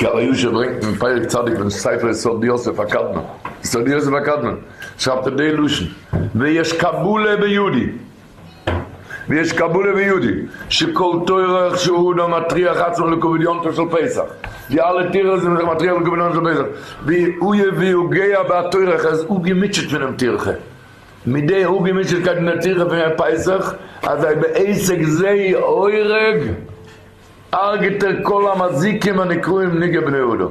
קב הישר ברענגט אין פרק צדיק פון ספר יסוד יוסף הקדמון, יסוד יוסף הקדמון, שרייבט ער די לשון, ויש קבלה בידי, ויש קבלה בידי, שכל טורח שהוא מטריח עצמו לכבוד יום טוב של פסח, די אלע טירחות זענען זיך מטריח לכבוד יום טוב של פסח, והוא ויוגע בהטורח, ער איז אפגעמוטשעט פונעם טירחה, מיט די אפגעמוטשעטקייט פון דער טירחה פון פסח, אזי בעסק זה הורג. הרג'ט ער כל המזיקים הנקראים נגעי בני אדם.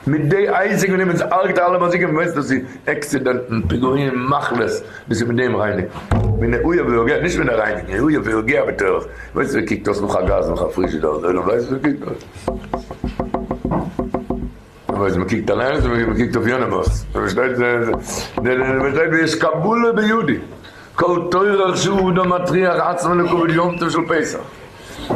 מיט די עסק מיט דעם איז הרג'ט ער אלע מזיקים ווייסט דאס איז עקסידענטן פיגועים מחלות דאס איז מיט דעם רייניגן מן האויב והוגה נישט מן הרייניגן האויב והוגה בתוך ווייסט ווי קוקט אויס נאך א גאז נאך א פריזשידער דער עולם ווייסט ווי קוקט אויס ווייסט מען קוקט אליינס און מען קוקט אויף יענעם אויך פארשטייט פארשטייט ויש קבלה בידי כל טורח שהוא אדם מטריח עצמו לכבוד יום טוב של פסח,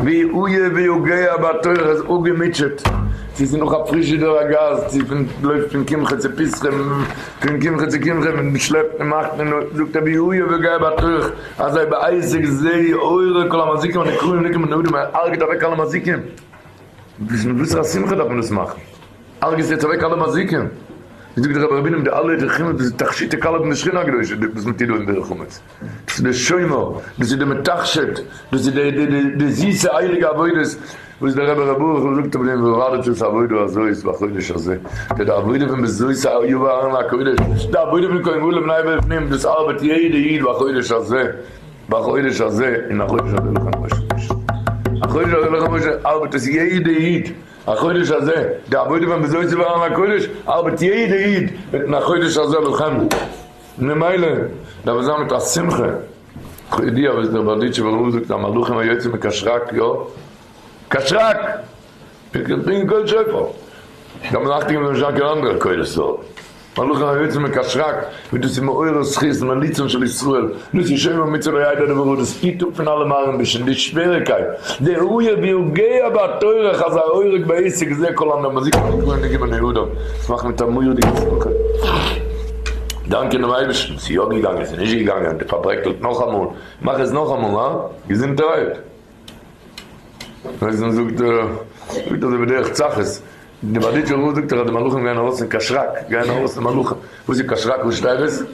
והוא ויוגע בהטורח איז אפגעמוטשעט, צו ס'איז נאך א פריזשידער א גאז, צו פון לויפט פון קמחא צו פסחא, פון קמחא צו קמחא, מען שלעפט און מאכט און זאגט ער והוא ויוגע בהטורח, אזי בעסק זה הורג כל המזיקים הנקראים נקראים בני אדם, ער הרג'ט אוועק אלע מזיקים, מיט וואסערע שמחה דארף מען דאס מאכן? הרג'סט יעצט אוועק אלע מזיקים? ווי זאגט דער רבי ר' בונם די אלע די חמץ דאס איז תכשיטי כלה פון די שכינה הקדושה די וואס מ'טוט דא אין די חמץ דאס איז די שומר דאס איז די מתכשיט דאס איז די די די די זיסע הייליגע עבודות וואס דער רבי ר' ברוך זאגט אויף דעם והורדת את העבודה הזאת בחודש הזה די די עבודה פון בזאת יבא אהרן לקודש די עבודה פון כהן גדול לפני ולפנים דאס ארבעט יעדע איד בחודש הזה בחודש הזה און החודש הזה לכם ראש חודש החודש הזה לכם ראש ארבעט עס יעדע איד החודש הזה, די עבודה פון בזאת יבא אהרן לקודש, ארבעט יעדע איד מיטן החודש הזה לכם, ממילא דארף עס זיין מיט א שמחה, כידוע וואס דער בארדיטשובער רב זאגט המלאכים היוצאים מקשרק, יא? קשרק! ברענגען קול שופר! דארף מען אכטונג געבן זאל נישט זיין קיין אנדערע קולות דארט. מלאכים היוצאים מקשרק, ווי דאס איז מעורר זכות מליצן של ישראל, דאס איז שומר מצוה לא ידע דבר רע, דאס היט אפ פון אלע מרעין בישין, די שוועריקייט, די ראיה ויוגע בתורך אז ההורג בעסק זה כל המזיק הנקראים נגעים בני אדם, עס מאכט מיט א מורא'דיגע שמחה, דאנקען דעם אייבערשטן, ס'איז יא געגאנגען, ס'איז נישט געגאנגען, די פארברעקלט נאכאמאל, מאך עס נאכאמאל, הא? געזונטערהייט. ווייסט ווען זאגט ער, זאגט אזוי בדרך צחות, די בארדיטשובער רב זאגט דאך אז די מלאכים גייען ארויס אין קשרק, גייען ארויס די מלאכים, וואס איז קשרק ראשי תיבות?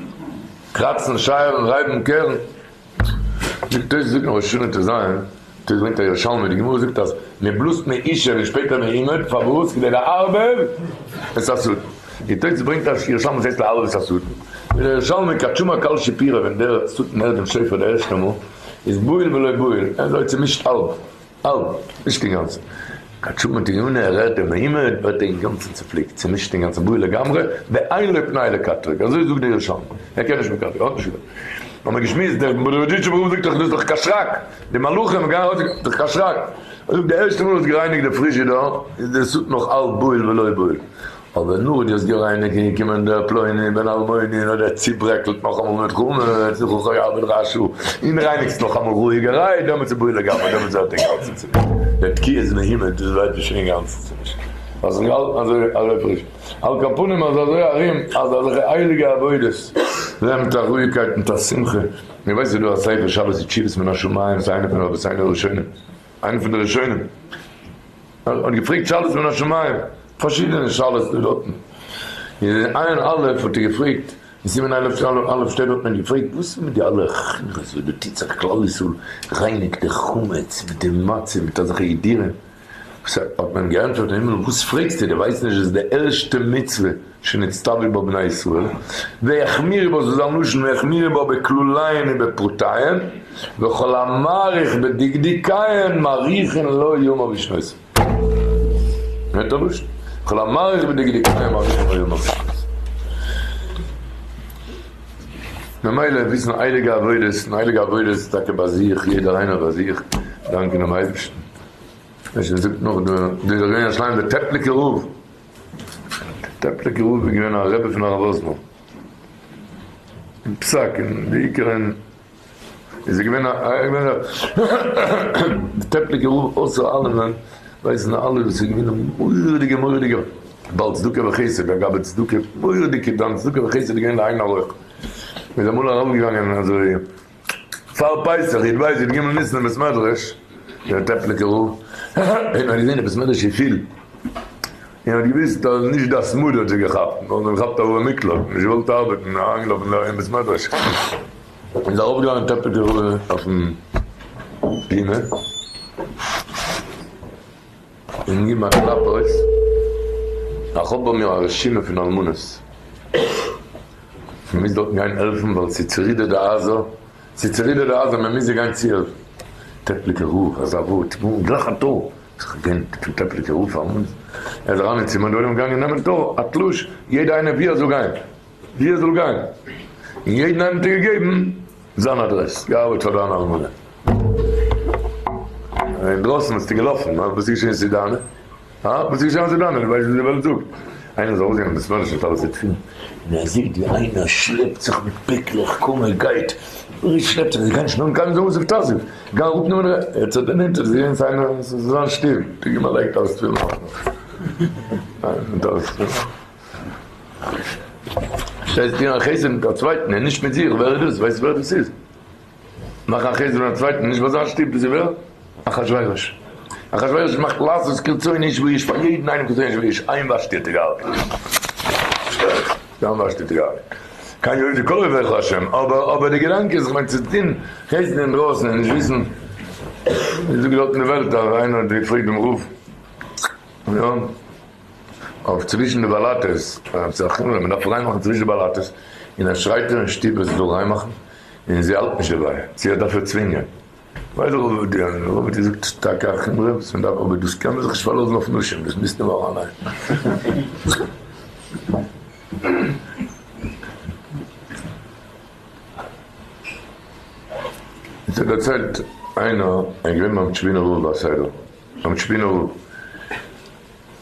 קראצן, שייערן, רייבן, קערן. זאגט תוס' זאגט אין ראש השנה טז, תוס' ברענגט א ירושלמי, די גמרא זאגט אז מען בלאזט מאישה און שפעטער מעומד, פארוואס? כדי לערבב את השטן. די תוס' ברענגט א ירושלמי וואס הייסט לערבב את השטן, און דער ירושלמי כד שמע קל שפירא ווען דער שטן הערט דעם שופר די ערשטע מאל, איז בהול ולא בהול, ער איז אזוי צומישט האלב, האלב, נישט אינגאנצן. כד שמע תניינא ער הערט דעם מעומד ווערט ער אינגאנצן צופליקט, צומישט אינגאנצן, בהול לגמרי, ואין לו פנאי לקטרג, אזוי זאגט דער ירושלמי, ער קען נישט מקטרג, ער האט נישט געוואלט. האט מען געשמועסט, דער בארדיטשובער רב זאגט דאך דאס איז דאך קשרק, די מלאכים גייען ארויס, איז דאך קשרק. ער זאגט די ערשטע מאל האסט גערייניגט די פריזשידער, איז די סוט נאך האלב בהול ולא בהול. אבער נאך די האסט גערייניגט איז געקומען דער פלוני בן אלמוני און האט דיר צוברעקלט נאכאמאל מיט חמץ וכו' יעבוד רשע און רייניגסט נאכאמאל רואיגערהייט דעמאלטס איז בהול לגמרי דעמאלטס ווערט אינגאנצן צומישט די תקיעות מהימות דאס ווערט שוין אינגאנצן צומישט האסט זיך געהאלטן אזוי אזוי פריש על כל פנים אז אזוי ארום אז אזעלכע הייליגע עבודות זענען מיט א רואיגקייט מיט א שמחה איר ווייסט ס'איז דא א ספר שאלות ותשובות מן השמים ס'איז איינע פון רבותינו הראשונים איינע פון די ראשונים. ער האט געפרעגט שאלות מן השמים, פארשידענע שאלות דא דארטן, אין עין א' האט ער געפרעגט, אין סימן א' א' שטייט דארט מען האט געפרעגט וואס איז מיט די אלע חומרות וואס דא טוט זיך כלל ישראל רייניגט די חמץ מיט די מצה מיט אזעלכע הידורים, האט מען געענטפערט אין הימל וואס פרעגסטו דו ווייסט נישט דאס איז די ערשטע מצוה שנצטוו בה בני ישראל, ויחמירו בה, זאל זיין לשון ויחמירו בה בכלליהן ובפרטיהן, וכל המאריך בדקדוקיהן מאריכין לו ימיו ושנותיו. הערט א לשון? כל המאריך בדקדוקיהן מאריכין לו ימיו ושנותיו. ממילא וויסן הייליגע עבודות, און הייליגע עבודות איז טאקע ביי זיך, יעדער איינער ביי זיך, דאנקען דעם אייבערשטן. ווער זאגט נאך דער דער ירושלים דער טעפליקער רב. טעפליקער רב איז געווען א רבי פון הרב וואזנער אין פסק און בעיקר אין איז ער געווען א די טעפליקער רב אויסער אלעמען ווייסן אלע וואס איז געווען א מורא'דיגע מורא'דיגע בעל צדקה וחסד א גבאי צדקה מורא'דיגע דיין צדקה וחסד איז געווען לאין ערוך מ'איז אמאל ארויפגעגאנגען אזוי פאר פסח איך ווייס י"ג ניסן אין בית מדרש דער טעפליקער רב און האט געזען די בית מדרש איז פיל. און האט געוויסט אז נישט די התמדה האט זיי געכאפט, נאר זיי האבן געכאפט א ערי מקלט, נישט געוואלט ארבעטן, אריינגעלאפן אין בית מדרש, און איז ארויפגעגאנגען טעפליקער רב אויפן בימה, און געגעבן א קלאפ אויס, איך האב ביי מיר א רשימה פון אלמנות, מען מוז דארטן גיין העלפן ווייל ס'איז צורידערט די עזה, ס'איז צורידערט די עזה, מען מוז זיי גיין צוהעלפן. טעפליקער רב, אזא ווארט, גלייך א טור. זיך געגענט פון טעפליקער רב פארן ער איז אריין אין צימער און דער עולם געגאנגען נעמען תור א תלוש יעדע איינער ווי ער זאל גיין ווי ער זאל גיין און יעדן איינעם האט ער געגעבן זיין אדרעס געארבעט פאר דיין אלמנה אינדרויסן ביסטו געלאפן וואס איז געשען צו דיינע הא? וואס איז געשען צו דיינע דו ווייסט וואס די וועלט זאגט איינער איז ארויסגעגאנגען בית מדרש מיט אלע תפילין און ער זעט ווי איינער שלעפט זיך מיט פעקלעך קום ער גייט ער שלעפט זיך זיי גייען נישט נאכן קיינעם זאגן וואס איז פתח גיי אראפ נעמען ר ער האט זיך דערנענטערט זעהן זיינע זיין שטוב די גמ' לייגט אלס תפילין אויך נאך מיט אלס תפילין שטייסט טוהן א חסד מיט א צווייטן און נישט מיט זיך ווער איז דאס ווייסט ווער דאס איז מאכן א חסד מיט א צווייטן נישט ביי זיין שטוב דאס איז ווער? אחשורוש אחשורוש מאכט לעשות כרצון איש ואיש פאר יעדן איינעם כרצון איש ואיש איין ושתי האט ער געהארגעט איין ושתי האט ער געהארגעט קיין יהודי כל אויביך השם, אבער אבער די געדאנק איז, כ'מיין צו טון חסד אינדרויסן און נישט וויסן, ווי זאגט דארט אין די וועלט אז איינער האט געפרעגט דעם רב, יא, אויף צווישן די באלאטעס, מען דארף ריין מאכן צווישן די באלאטעס, און ער שרייט איר אין שטוב אז זי זאל ריין מאכן, און זי האלט נישט דערביי, צו ער דארף איר צווינגען. ווייל דער רב האט דער רב האט געזאגט טאקע א חומרא וואס מען דארף אבער דאס קען מען זיך נישט פארלאזן אויף נשים דאס מוזטו מאכן אליין. עס האט דערציילט איינער ער איז געווען ביים טשעבינער רב ביי א סדר ביים טשעבינער רב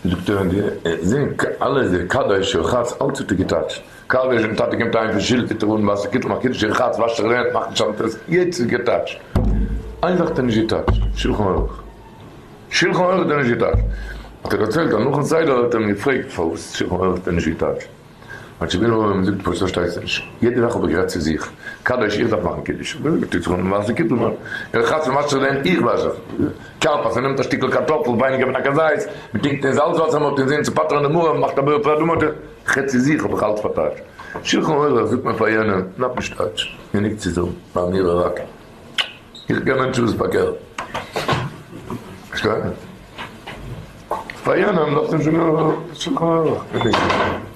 זאגט ער זעהן אלע די קדש ורחץ אלץ האט ער געטייטשט קדש ווען טאטע קומט אהיים פון שול טוט ער אן וואסער קיטל מאכט קידוש ורחץ וואשט זיך די הענט מאכט נישט אלץ יעדעס איז געטייטשט איין זאך האט ער נישט געטייטשט שלחן ערוך שלחן ערוך האט ער נישט געטייטשט האט ער דערציילט אז נאכן סדר האט ער אים געפרעגט פארוואס שלחן ערוך האט ער נישט געטייטשט האט טשעבינער רב אים געזאגט פארוואס פארשטייסטו נישט? יעדע זאך האב איך גערעדט צו זיך, קדש איך דארף מאכן קידוש, טוט זיך אן וואסער קיטל מאן, ורחץ און וואשט זיך די הענט איך וואש זיך, כרפס ער נעמט א שטיקל קארטאפל ווייניגער פון א כזית, מען טינקט אין זאלץ וואסער מען האט אינזין צו פטר'ן די מרור, מען מאכט א בורא פרי אדמה, כ'רעד צו זיך האב איך אלץ פארטייטשט. שלחן עורך זאגט מען פאר יענעם, דארף נישט טייטשן, גענוג צו זאגן, ביי מיר רק. איך קען מענטשן וואס פארקערט. פארשטייסט? פאר יענעם דארפסטו נישט זאגן שלחן ערוך.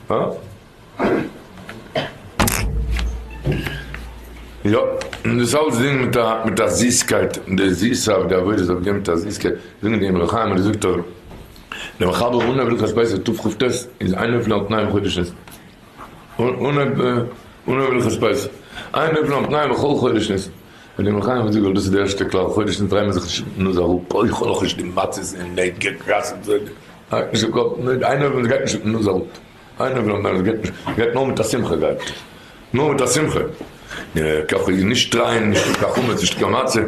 הא? יא, און דאס אלץ דינג מיט א מיט א זיסקייט, די זיסע אויף די עבודה זאל גיין מיט א זיסקייט, זאגן די אמרי חיים האט געזאגט אז דער מחבר אנהייב הלכות פסח תכ ט איז איינער פון די תנאים חודש ניסן. אנהייב אנהייב הלכות פסח, איינער פון די תנאים בכל חודש ניסן. און די אמרי חיים האט געזאגט אז דאס איז די ערשטע כלל, חודש ניסן דרייט מען זיך נישט מיטן נאז אראפ, אוי כ'האב נאכנישט די מצות און די געגאסן, נישט די קאפ, איינער וואס גייט נישט מיטן נאז אראפ. איינער וויל נאר גייט נישט גייט נאר מיט א שמחה גייט נאר מיט א שמחה ככה איז נישט טרייען נישט קיין חמץ נישט קיין מצה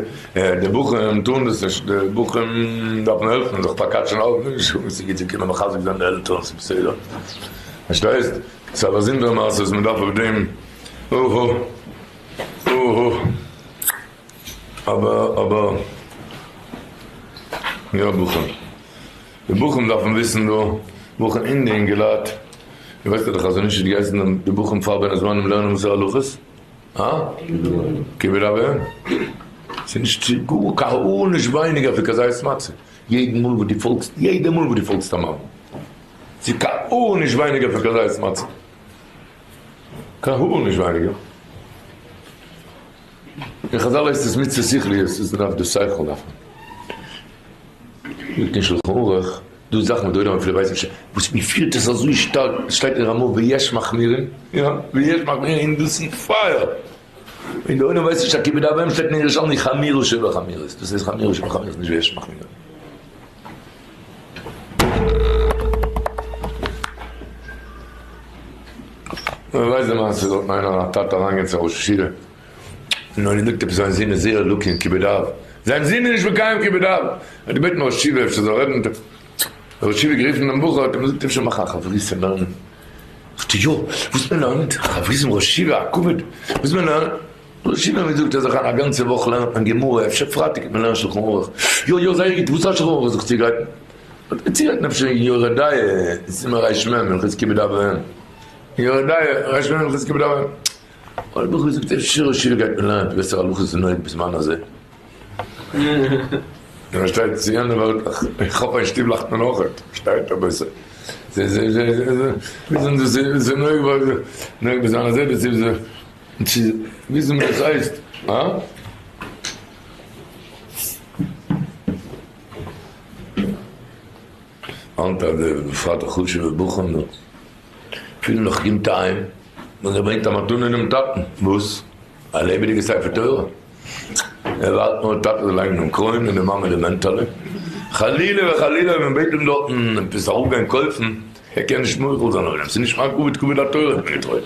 די בחורים טוען דאס נישט די בחורים דארפן העלפן זיך פארקאטשען אויף נישט עס איז גוט צו קומען מחזק זיין די עלטערן ס'איז בסדר פארשטייסט ס'איז א באזונדערע מעשה וואס מ'דארף אויף דעם אהא אהא אבער אבער יא בחורים. די בחורים דארפן וויסן דא, בחורים און די אינגעלייט, איר ווייסט אז די חזון איש האט געהייסן די בחורים פאר בין הזמנים לערנען מוסר הלכות? הא? כיבוד אב ואם? ס'איז נישט צו גאר גארנישט ווייניגער פון כזית מצה, יעדן מאל וואס דו פאלגסט, יעדע מאל וואס דו פאלגסט א מאמע, ס'איז גארנישט ווייניגער פון כזית מצה, גארנישט ווייניגער. אין חזל הייסט עס מצוה שכליות, עס דארף די שכל דארף מען. זאגט אין שלחן ערוך, דא זאכן וואס די עולם אפילו ווייסט נישט, וואס מען פירט עס אזוי שטארק, עס שטייט אין רמא ויש מחמירים, יא, ויש מחמירים און דאס איז פייער, און די עולם ווייסט נישט אז כיבוד אב ואם שטייט אין ירושלמי חמירא שבחמירות, דאס הייסט חמירא שבחמירות נישט ויש מחמירים. מען ווייסט די מעשה דארטן איינער א טאטע אריינגיין צו א ראש ישיבה און האט געזאגט עפעס זיין זון איז זייער לקוי אין כיבוד אב, זיין זון איז נישט מקיים כיבוד אב, ער האט געבעטן ראש ישיבה אפשר זאל רעדן מיט אים, דער ראש ישיבה גערופן דעם בחור האט אים געזאגט אפשר מאך א חברותא לערנען, זאגט ער יא, וואס מען לערנט, חברותא עם ראש ישיבה א כבוד, וואס מען לערנט, ראש ישיבה האט געזאגט אז איך א גאנצע וואך לערנט מען גמרא, אפשר פרייטאג וועט מען לערנען שלחן ערוך, יא יא זייער גוט, וואס א שלחן ערוך זיך צוגרייטן. צו רעדט אפשר אין יורה דעה, סימן רש מ, הלכות כיבוד אב ואם. יורה דעה, רש מ, הלכות כיבוד אב ואם. האט דער בחור געזאגט, אפשר ראש ישיבה גייט מיר לערנען בעסער הלכות נוהג בזמן הזה. פארשטייט צו יענע ווערטלעך, איך האף אין שטוב לאכט מען אויכעט, פארשטייט אבער עס איז נוהג בזמן הזה, דאס איז וויאזוי מען דאס הייסט, הא? היינט אז בפרט די חשוב'ע בחורים דא, אפילו נאך קומט אהיים, און ער ברענגט א מתנה דעם טאטן, וואס? א לעבעדיגע ספר תורה? ער ווארט נאר די טאטע זאל לייגן דעם קרוין און די מאמע די מענטעלע, חלילה וחלילה אויב מען בעט אים דארטן עפעס אראפגיין קויפן, ער קען נישט מוחל זיין אויף דעם, ס'איז נישט מיין כבוד כבוד התורה האט מען געטרויט,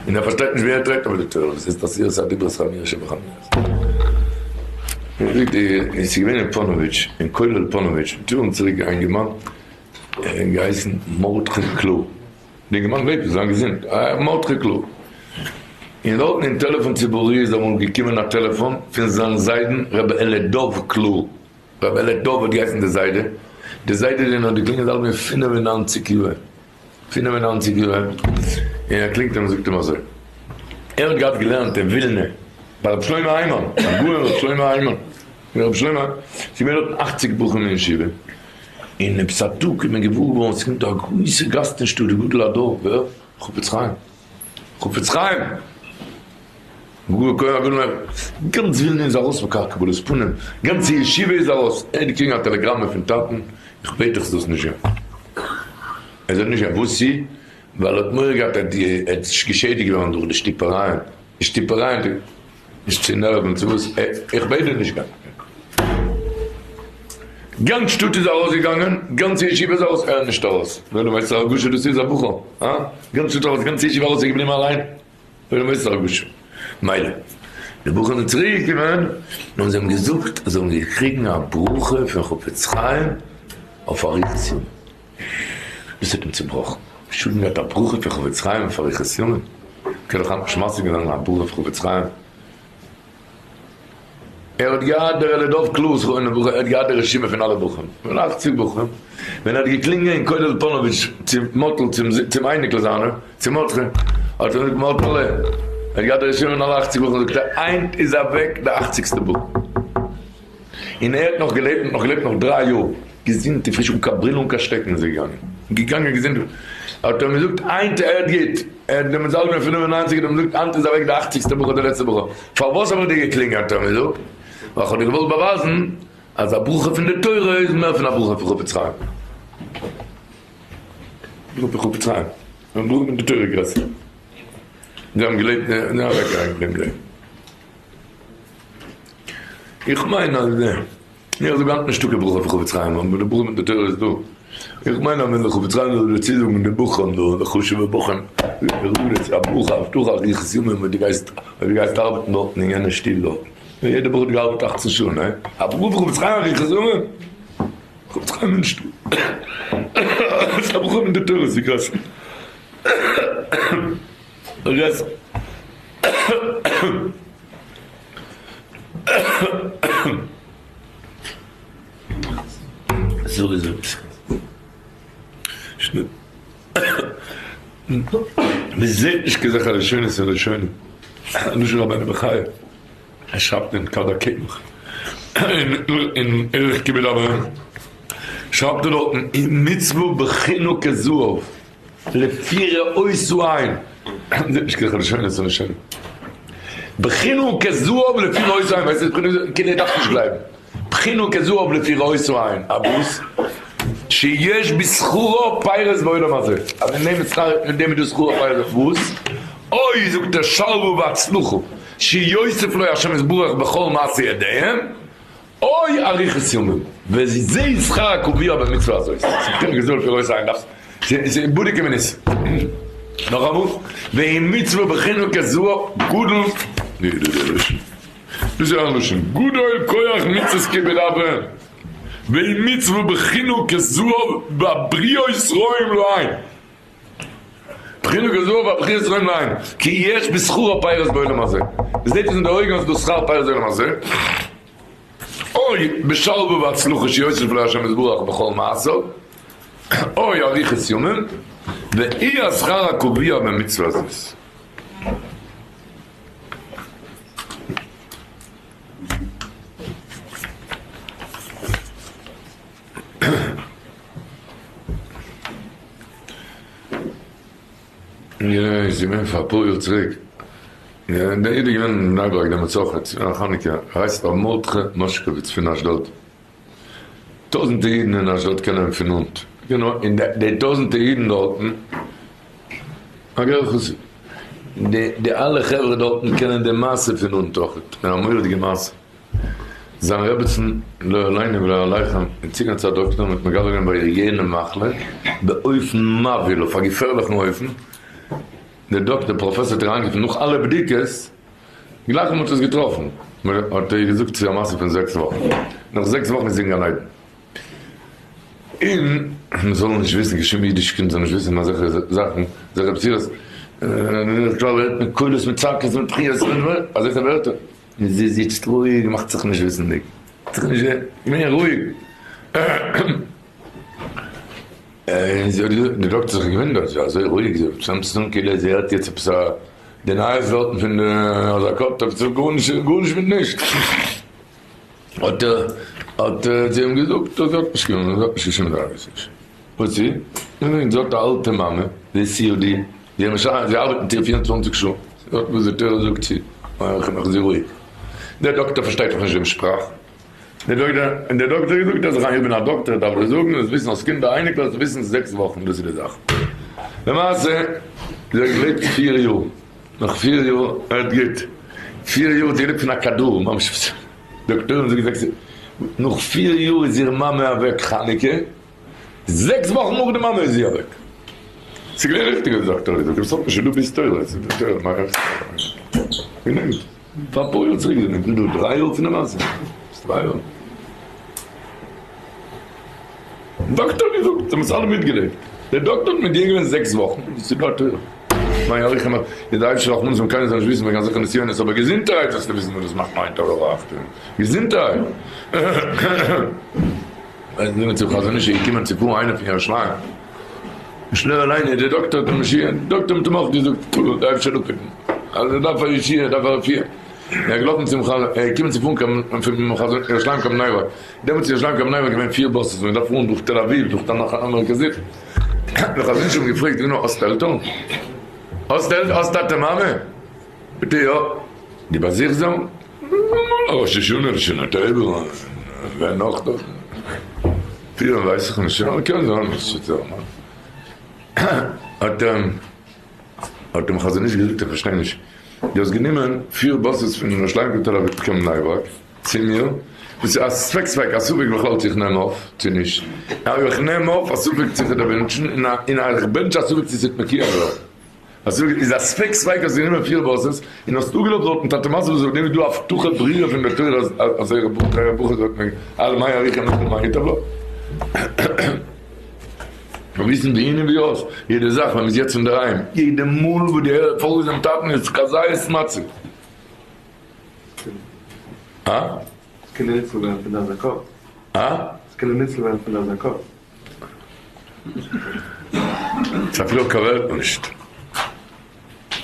און ער פארשטייט נישט ווי ער טרעט אויף די תורה, דאס הייסט עשרת הדיברות חמורה שבחמורות. עס איז געווען אין פאנאוויטש, אין כולל פאנאוויטש, מיט יארן צוריק א אינגערמאן געהייסן מרדכי קלאר, די אינגערמאן לעבט, זיין געזונט, מרדכי קלאר, און דארטן אין טעלעפאן ציבורי איז אמאל געקומען א טעלעפאן פון זיין זיידן ר' אלי' דוב קלאר, ר' אלי' דוב האט געהייסן די זיידע, די זיידע זענען האט געקלינגען איז אלט געווען 95 יאר, 95 יאר, און ער קלינגט אים און זאגט אים אזוי, ער האט געהאט געלערנט אין ווילנע ביי רבי שלמה היימאן, הגאון רבי שלמה היימאן, רבי שלמה, ס'איז געווען דארטן אכציג בחורים אין ישיבה, און עפעס א טאג איז מען געוואר געווארן ס'קומט א גרויסע גאסט אין שטאט, די גדול הדור, ווער? חפץ חיים, חפץ חיים! גאר כח הגדול מ. גאנץ ווילנע איז ארויס מכח קבלת פנים, גאנצע ישיבה איז ארויס, ער האט געקריגן א טעלעגראמע פון טאטן, איך בעט דיך זאלסט נישט גיין. ער זאל נישט גיין, וואס צו? ווייל ער האט מורא געהאט אז ער וועט געשעדיגט ווערן דורך די שטיפערייען, די שטיפערייען, נישט צו נערוון צו וואס, איך בעט דיר נישט גיין. גאנץ שטאט איז ארויסגעגאנגען, גאנצע ישיבה איז ארויס, ער איז נישט ארויס. נו דו ווייסט א הרגשה דאס איז א בחור, הא? גאנץ שטאט ארויס, גאנצע ישיבה ארויס, ער איז געבליבן אליין. ווען מ'איז הרגשה. מילא, די בחורים זענען צוריק געקומען און זיי האבן געזאגט אז זיי האבן געקריגן א ברכה פון חפץ חיים אויף אריכות ימים. דאס האט אים צובראכן. משוגע געהאט א ברכה פון חפץ חיים אויף אריכות ימים? מ'קען דאך היינט נישט משיג זיין א ברכה פון חפץ חיים. ער האט געהאט דער ר' דוב קלאר זכרונו לברכה, ער האט געהאט די רשימה פון אלע בחורים, פון אכציג בחורים, ווען ער האט געקלינגען אין כולל פאנאוויטש צו מאטל, צום אייניקל זיינער, צו מרדכי, האט ער געזאגט מאטעלע, ער האט געהאט די רשימה פון אלע אכציג בחורים, זאגט ער, היינט איז אוועק די אכציגסטע בחור, און ער האט נאך געלעבט, נאך געלעבט נאך דריי יאר, געזונט און פריש, אן קיין ברילן אן קיין שטעקן איז ער געגאנגען, געגאנגען געזונט, האט ער אים געזאגט, היינט ער האט גוט. ער האט דעמאלטס אלט געווען 95 האט ער געזאגט היינט איז אוועק די אכציגסטע בחור די לעצטע בחור פארוואס האב איך דיר געקלינגען האט ער מיר געזאגט ווייל כ'האב דיר געוואלט באווייזן אז א ברכה פון די תורה איז מער פון א ברכה פון חפץ חיים ברכה פון חפץ חיים א ברכה פון די תורה איז גרעסער זיי האבן געלעבט זיי האבן אוועקגעגאנגען פון דעם לעבן איך מיין אז איך זאג היינט נישטא קיין ברכה פון חפץ חיים, אבער די ברכה מיט די תורה איז דא. איך מיין אז ווען די חפץ חיים זאל דיר צוזאגן די בחורים דא, די חשוב'ע בחורים, א ברכה, א הבטחה, אריכות ימים אויב דו גייסט, אויב דו גייסט ארבעטן דארטן אין יענע שטוב דארטן. יעדע בחור האט געארבעט אכצן שעה, ניין? א ברכה פון חפץ חיים אריכות ימים? חפץ חיים איז נישטא. א ברכה מיט די תורה איז גרעסער. גרעסער. סארי זאג. מ'זעט נישט קיין זכר לשונות און ראשונים. לשון רבינו בחיי. ער שרייבט אין כד הקמח. אין ערך כיבוד אב ואם. שרייבט ער דארטן אם מצוה בחינו כזהב. לפי ראות העין, זעט נישט קיין חדשות און ראשונים. בחינו כזהב לפי ראות העין, ווייסט וואס בחינו כזהב? כאילו ער דארף נישט גלייבן. בחינו כזהב לפי ראות העין, אבער וואס? שיש בשכרו פירות בעולם הזה, אז אין דעם איז שכר, אין דעם איז דא שכרו פירות, וואס? אוי זאגט ער שלוה והצלחה, שיוסיף לו השם יתברך בכל מעשי ידיהם, אוי אריכות ימים, וזה שכר הקבוע במצוה הזאת, ס'איז געזאגט פון רויס איין דארף, ס'איז בודק ומנוסה. נאכאמאל, ואם מצוה בחינה כזו גדול, די די די לשון, דאס איז א לשון, גדול כח מצוות כיבוד אב ואם, ואם מצוה בחינה כזו והבריות רואים לעין. בחינה כזו והבריות רואים לעין, כי יש בשכרו פירות בעולם הזה, מ'זעט עס אין די אויגן אז דאס שכר פירות בעולם הזה. אוי בשלווה והצלחה שיוסיף לו השם יתברך בכל מעשיו, אוי אריכות ימים, ואי השכר הקבוע במצוה הזאת. איז געווען פאר אפאר יאר צוריק, דער איד איז געווען אין בני ברק דעמאלטס אויך, ס'איז געווען א חנוכה, ער הייסט ר' מרדכי מאשקאוויץ פון אשדוד, טויזענטער אידן אין אשדוד קענען אים פון נאנט, און די טויזענטער אידן דארטן, א גר חסיד, די אלע חברה דארטן קענען די מעשה פון נאנט אויך, א מורא'דיגע מעשה. זיין רעבעצן לא עלינו ולא עליכם איז צוגעגאנגען צו א דאקטער און האט מגלה געווען ביי איר יענע מחלה באופן מבהיל אויף א געפערליכן אופן, דער דאקטער פראפעסאר האט איר אריינגערופן נאך אלע בדיקות, גלייך ווען מען האט עס געטראפן האט ער איר געזאגט ס'איז א מעשה פון זעקס וואכן, נאך זעקס וואכן איז זי אין גן עדן. און מען זאל נישט וויסן, קיין שום אידיש קינד זאל נישט וויסן אזעלכע זאכן, אזעלכע בשורות, בדרך כלל הערט מען קולות מיט צעקות מיט בכיות, אזעלכע ווערטער. און זי זיצט רואיג, מאכט זיך נישט וויסנדיג, זיך נישט געווען רואיג. און זי האט געזאגט, די דאקטער האט זיך געוואונדערט, זי איז אזוי רואיג, זי האט סתם כאילו זי הערט יעצט עפעס א, די נייעס וועלטן פון די אזעקות, עפעס גארנישט, גארנישט מיט נישט. האט ער, האט זי אים געזאגט אז זי האט נישט קיין, זי האט נישט קיין שום דאגות נישט. וואס איז? זי האט א אלטע מאמע, זי איז COD, זי ארבעט מיט איר 24 שעה, זי האט וואס די תורה זאגט צו, איך מאך זי רואיג. דער דאקטער פארשטייט דאך נישט דעם שפראך. דער דאקטער, און דער דאקטער האט געזאגט אז איך בין א דאקטער איך דארף דיר זאגן, זאלסט וויסן האסט קינדער אייניקלעך זאלסט וויסן זעקס וואכן דאס איז די זאך. למעשה זי האט געלעבט פיר יאר, נאך פיר יאר הערט גוט, פיר יאר האט זי געלעבט פון א כדור, ממש דאקטוירים זאגן זעקס, נאך פיר יאר איז איר מאמע אוועק חנוכה, זעקס וואכן נאך די מאמע איז זי אוועק. ס'איז געווען ריכטיג וואס די דאקטער האט געזאגט, עס האט נישט דא ביז תורה, עס איז די תורה מאכט עפעס גענוג. פאר אפאר יאר צוריק זענען דא דריי יאר פון די מעשה, דריי יאר. דאקטער האט געזאגט, זיי האבן עס אלע מיטגעלעבט. דער דאקטער האט מודיע געווען זעקס וואכן, דאס איז דא תורה. מיין יאריכם אז די אייבערשטער רחמנות זאל קיינער זאל נישט וויסן וועגן אזעלכע נסיונות, אבער געזונטערהייט זאלסטו וויסן וואס דאס מאכט מיין טאג אויף אכט. געזונטערהייט. איז געווען צום חזון איש איז געקומען צו פארן איינער פון ירושלים, שלא עלינו דער דאקטער האט אים משי', דער דאקטער האט אים אויך געזאגט דער אייבערשטער זאל אפהיטן אז ער דארף א ישועה ער דארף א רפואה, ער איז געלאפן צום חזון, ער איז געקומען צו פארן קיין פון חזון ירושלים קיין בני ברק, דעמאלטס איז ירושלים קיין בני ברק געווען פיר buses, מען דארף פארן דורך תל אביב דורך תחנה המרכזית, דער חזון איש האט אים געפרעגט נו האסט עלטערן? האסט עלטערן? האסט טאטע מאמע? ביטע יא. דו באזוכסט זיי? ראש השנה, ראש השנה טובה, ווער נאך דארט? פירן ווייס איך נישט, אבער קען זיין אז ס'איז האט האט דעם חזון איש געזאגט איך פארשטיי נישט, דו האסט גענומען פיר buses פון ירושלים קיין תל אביב קיין בני ברק צו מיר, וואס איז א ספק ספק א ספק בכלל צו איך נעם אויף צו נישט, אבער איך נעם אויף א ספק צו איך וועל דיר בענטשן, און איך בענטש א ספק צו ס'וועט מקוים ווערן. אזוי איז א ספק ספיקא האסט גענומען פיר buses און האסט אפגעלאזט דארטן טאטע מזל וואס אויף דעם איז דא הבטחה ברורה פון די תורה אז אז זייער ברכה זאגט מען על מה יאריך ימיך ומה ייטב לו. מיר וויסן ווי אין און ווי אויס יעדע זאך ווען מ'איז יעצט אינדערהיים יעדע מאל וואס די פאלגסט דעם טאטן איז כזית מצה. הא? ס'קען ניצול ווערן פון די אזעקות. הא? ס'קען ניצול ווערן פון די אזעקות. ס'אפילו קאווערט נישט.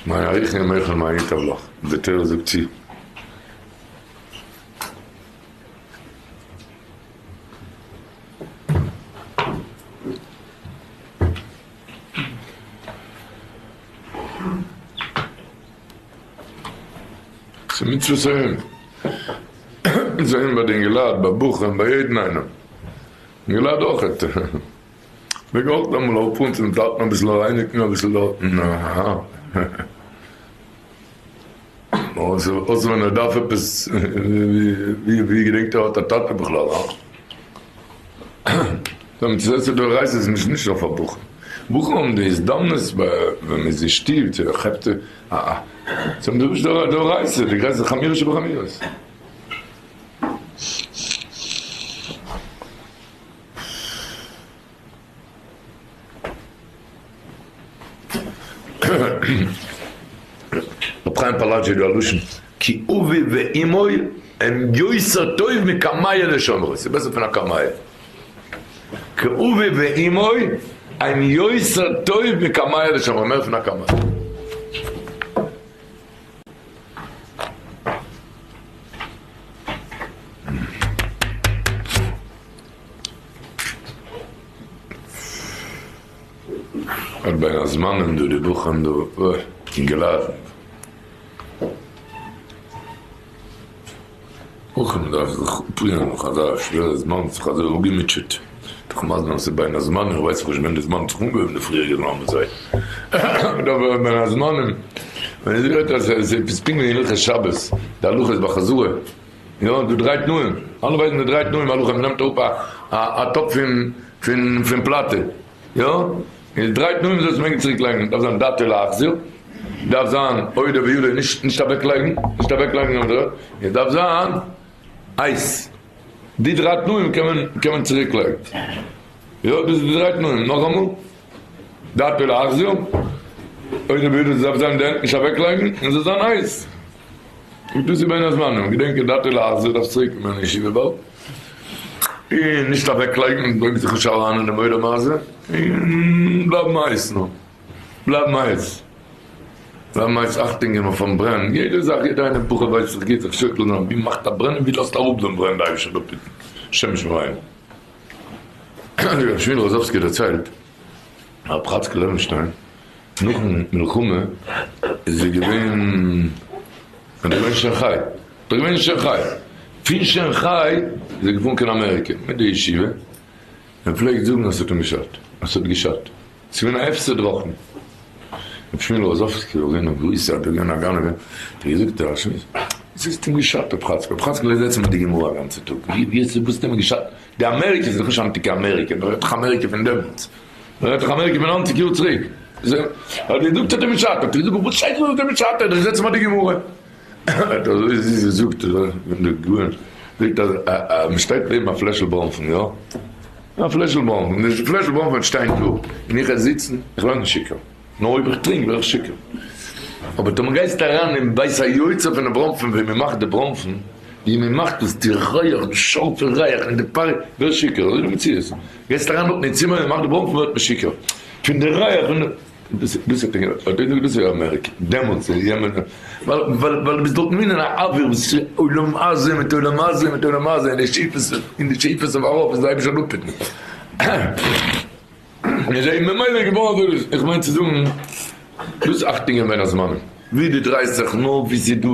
מה יאריכון ימיך ומה ייטב לך, די תורה זאגט צו. ס'מצוות היום. זעהן ביי די אינגעלייט, ביי בחורים, ביי יעדן איינעם. גלאד אויכעט. מעג אויך אמאל אראפפארן צום טאטן אביסל רייניגן אביסל דארטן. אהא. אויסער ווען ער דארף עפעס, ווי געדענקט ער האט א טאטע בכלל, הא? די מצוות דאורייתא איז נישט נישט נאר פאר בחורים. בחורים האבן די הזדמנות ווען מען איז אין שטוב צו כאפט א א. זיי האבן די דאורייתא, די גרעסטע חמירא שבחמירות. רבי חיים פאלאג'י דא א לשון כי אבי ואמו הם יותר טוב מקמיא לשומרו, ס'איז בעסער פון א קמיא. כאביו ואמו הם יותר טוב מקמיא לשומרו, מער פון א קמיא. אט בין הזמנים דא די בחורים דא אינגעלייט. אויך מען דארף זיך אפרוען נאך אזא שווערע זמן האט זיך אזוי אפגעמוטשעט, דאך מזל אז ס'איז בין הזמנים, איך ווייס נישט ווען די זמן האט זיך אנגעהויבן די פריעריגע זמן מיט זיי, מען דארף בין הזמנים, ווען איר זעט אז עס איז פונקט ווי אין הלכות שבת, די הלכות ביי חזרה, יא די דריי תנאים, אלע ווייסן די דריי תנאים הלכה, מען נעמט אראפ א טאפ פון פלאטע, יא, און דריי תנאים זאלסט מעגן צוריק לייגן, דארף זיין דעתו להחזיר, דארף זיין אודה וידוי נישט נישט אוועק לייגן, נישט אוועק לייגן און אזוי, און דארף זיין הייס, די דריי תנאים קען מען קען מען צוריק לייגן, יא דאס איז די דריי תנאים, נאכאמאל, דעתו להחזיר, אודה וידוי דארף זיין די הענט נישט אוועק לייגן, און זאל זיין הייס, און דאס איז בין הזמנים, געדענק דעתו להחזיר דארף צוריק קומען אין ישיבה באלד. און נישט אוועקלייגן און בויגן זיך נישט אריין אינעם עולם הזה, און בלייבן הייס נאר, בלייבן הייס, בלייבן הייס, אכטונג געבן אויפן ברען, יעדע זאך, יעדע איינער בחור ווייסט זיך גוט, זיך שוקל זיין, ווי מאכט א ברען און ווי לאזט אראפ דעם ברען, די אייבישטער זאל אפהיטן, השם ישמרינו. רבי שמואל ראזאווסקי דערציילט, הרב חאצקל לעווענשטיין, נאכן מלחמה איז ער געווען ער איז געווען אין שאנכיי, ער איז געווען אין שאנכיי, פון שאנכיי איז ער געפארן קיין אמעריקע מיט די ישיבה, ער פלעגט זאגן אז ס'האט אים געשאדט, אז ס'האט געשאדט, ס'איז געווען א הפסד רוחני, רבי שמואל ראזאווסקי איז געווען א גרויסער, ער איז געווען א גנב, האט ער געזאגט א שמועס, וואס האט אים געשאדט רבי חאצקל, רבי חאצקל איז געזעצן מיט די גמרא א גאנצע טאג, ווי וואס האט אים געשאדט, די אמעריקע איז דאך נישט היינטיגע אמעריקע, מען רעדט דאך אמעריקע פון דעמאלטס. מען רעדט דאך אמעריקע פון ניינציג יאר צוריק. האט געזאגט האט ער משאט, האט ער געזאגט וואס שייך האט ער משאט, ער זעצט ביי די גמרא. האט אזוי זיס געזאגט ווען דער גאון זאגט אז מען שטייט לעבן א פלעשל בראנפן, יא? א פלעשל בראנפן, די פלעשל בראנפן וועט שטיין דא, און איך וועל זיצן, איך ווער נישט שיכור, נאר אויב איך טרינק ווער איך שיכור. אבער טאמער גייסטו אריין אין בית היוצר פון די בראנפן ווי מען מאכט די בראנפן, ווי מען מאכט עס, די ריח, די שארפע ריח און די פאר, ווער שיכור, אזוי איז די מציאות. גייסט אריין דארטן אין צימער און מאכט די בראנפן ווערט מען שיכור פון די ריח פון די, דאס דאס האט ער געהאט האט ער געזאגט דאס איז אמעריקע דעמאלטס אין יענע ווייל ווייל ווייל דו ביסט דארט מין אין א אוויר וואס איז עולם הזה מיט עולם הזה מיט עולם הזה און די שאיפות און די שאיפות אויף ארויף איז די אייבישטער זאל אפהיטן און איז ממילא געווארן אזוי דאס איך מיין צו זאגן דאס אכטונג געבן בין הזמנים ווי דו דרייסט זיך נאר ווי ס'איז דא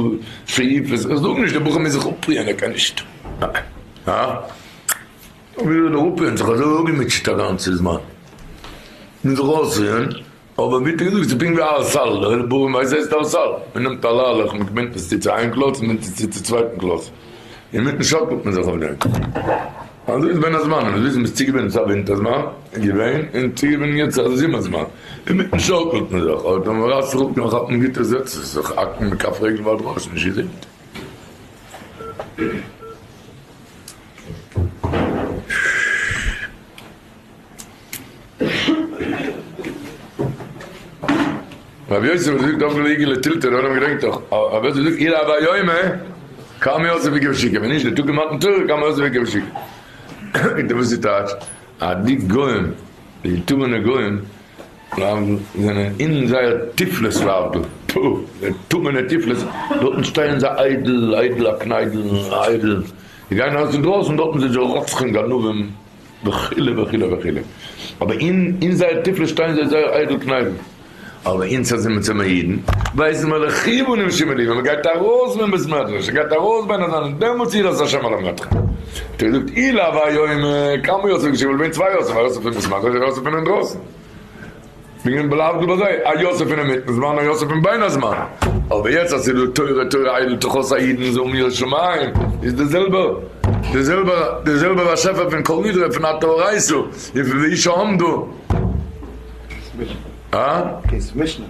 שאיפות איך זאג נישט די בחור מוז זיך אפרוען ער קען נישט הא? ווי זאל דער אפהערן זיך אזוי אפגעמוטשעט א גאנצע זמן מיט זיך אויסרוען, אבער ווי האט ער געזאגט ס'איז פונקט ווי א סאל, דער בחור ווייסט הייסט א סאל, מען נעמט א ליילעך מען בינדט עס צו צו איין קלאץ און בינדט עס צו צו צווייטן קלאץ, אינמיטן שאקלט מען זיך אויף דעם. אזוי איז בין הזמנים, מ'איז וויסן מ'איז צוגעבינדן צו א ווינטער זמן געווען און צוגעבינדן יעצט צו א זומער זמן, אינמיטן שאקלט מען זיך, אבער ווען מ'רייסט זיך אפ קען מען כאפן גוטע זעצעס, זיך האקן מיט כף רגל ועד ראש, נישט געזונט. רבי יוסף האט געזאגט אויף די עיגול טילטול, דער עולם געדענקט דאך, רבי יוסף האט געזאגט אילו הוה יומא קם יוסף עקב שיקא, ווען נישט די טאג פון מתן תורה קם יוסף עקב שיקא. זאגט ער וואס איז טייטש אז די גוים, די טמא'נע גוים, זענען אין זייער תיפלות להבדיל, טפו, די טמא'נע תיפלות, דארטן שטייען זיי איידל, איידל א קניידל, איידל. זיי גייען ארויס אינדרויסן דארטן זענען זיי רוצחים גנבים וכו' וכו' וכו' אבער אין אין זייער תיפלה שטייען זיי זייער איידל קניידל אבער אונז אז זעמיר צמא אידן ווייסן מיר לכיוונים שמעלי ווען מ'גייט ארויס פון בית מדרש מ'גייט ארויס בין הזמנים דעמאלטס יראת השם על אמתך האט ער געזאגט אילו הוה יומא קם יוסף געשריבן ווען צוויי יוסף א יוסף פון בית מדרש א יוסף פון אינדרויסן. וועגן בלייבט דא ביי זיי א יוסף פון אינמיטן זמן א יוסף פון בין הזמן, אבער יעצט אז ס'איז דא תורה תורה איידל תחות א אידן זאלן ירא שמים איז די זעלבע די זעלבע די זעלבע באשעפער פון כל נדרי פון אתה הראת און פון ואיש העמדו. אה? קענסט מישן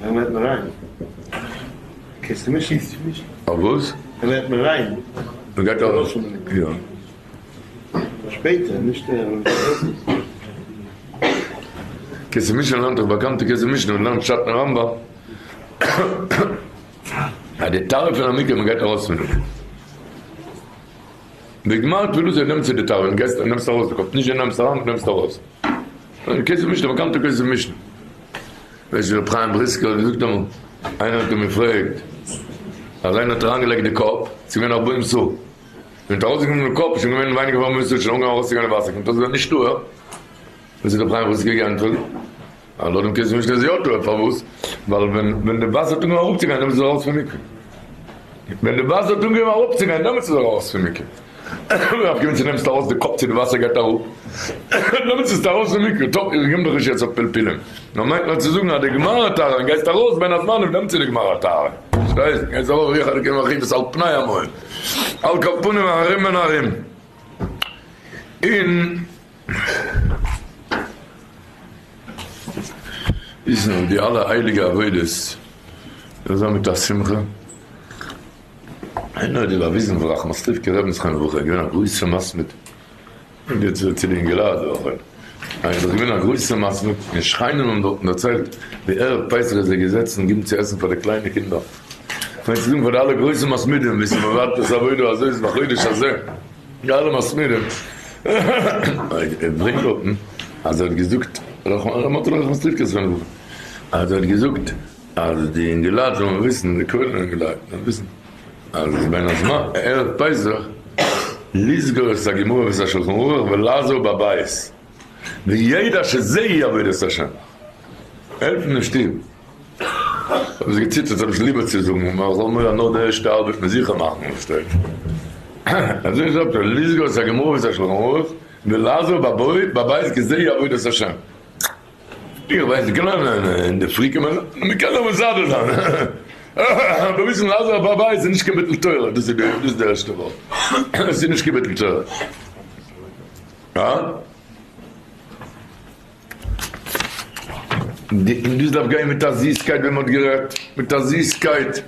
ווען לערנט מען ריין? קענסטו מישן? אויף וואס? ווען לערנט מען ריין? מ'גייט ארויס יא. שפעטער נישט. כסף משנה לערנט דאך באקאנטע כסף משנה און לערנט פשט אין רמב ם אז די טהרה פון א מקווה מען גייט ארויס פון מקווה. וגמר טבילתו נעמט צו די טהרה און גייסט נעמסט ארויס די קאפ, נישט די נעמסט אריין נעמסט ארויס. כסף משנה, באקאנטע כסף משנה. ווייסט ווי רבי חיים בריסקער האט געזאגט אמאל, איינער האט אים געפרעגט אז איינער האט אריינגעלייגט די קאפ, ס'איז געווען ארבעים סאה, ווען האט ארויסגענומען די קאפ איז שוין געווען ווייניגער פון ארבעים סאה, שוין אנגעהויבן ארויסצוגיין די וואסער, קומט אויס איז ער נישט טהור. וואס האט רבי חיים בריסקער געענטפערט? אז לויט דעם כסף משנה איז יא טהור, פארוואס? ווייל ווען ווען די וואסער האט אנגעהויבן אראפצוגיין דעמאלטס איז ער ארויס פון מקווה. ווען די וואסער האט אנגעהויבן אראפצוגיין דעמאלטס איז ער ארויס פון מקווה. דארף געווען צו נעמסט ארויס די קאפ צו די וואסער גייט אראפ דעמאלטס איז ארויס פון מקווה. טוב איך גיב דאך נישט יעצט אויף פלפולים. נאר מיינט נאר צו זאגן אז די גמר הטהרה גייסט ארויס בין הזמנים דעמאלטס איז די גמר הטהרה. פארשטייסט? גייסט ארויס רוח אלוקים מרחפת על פני המים. על כל פנים ארום און ארום. און. וויסן אז די אלע הייליגע עבודות זאל זיין מיט א שמחה, איינער האט דיר באוויזן פון ראחמסטריווקא רבי'ן זכרונו לברכה, איז געווען א גרויסע מתמיד, און יעצט צו די אינגעלייט אויך, איז דאך געווען א גרויסע מתמיד, און שכנים האבן דארטן דערציילט ווי ערב פסח איז ער געזעצן און געבן צו עסן פאר די קליינע קינדער, כ'מיין צו זאגן פאר די אלע גרויסע מתמידים, ווי ס'איז מבטל את העבודה אזוי איז בחודש הזה. די אלע מתמידים, ער ברענגט דארטן אז ער האט געזאגט, ר' מאטעלע ראחמסטריווקער זכרונו לברכה, אז ער האט געזאגט אז די אינגעלייט זאלן וויסן, די כולל אינגעלייט זאלן וויסן, אז בין הזמן ערב פסח לסגור את הגמרא ואת השולחן ערוך ולעזור בבית, וידע שזה היא עבודת השם, העלפן אין שטוב. האב זיך געציטערט האב נישט ליבער צו זאגן נאר זאל מיר נאר די ערשטע ארבעט מיט זיכער מאכן פארשטייט אזוי זאגט ער לסגור את הגמרא ואת השולחן ערוך ולעזור בבית כי זה היא עבודת השם איך ווייס די קען אין די פרי קען מען מען קען דאך מסדר זיין אבער וויסן לעזור בבית איז נישט קיין ביטול תורה דאס איז די ערשטע ווארט עס איז נישט קיין ביטול תורה הא? און דאס דארף גיין מיט א זיסקייט ווי מען האט גערעדט, מיט א זיסקייט.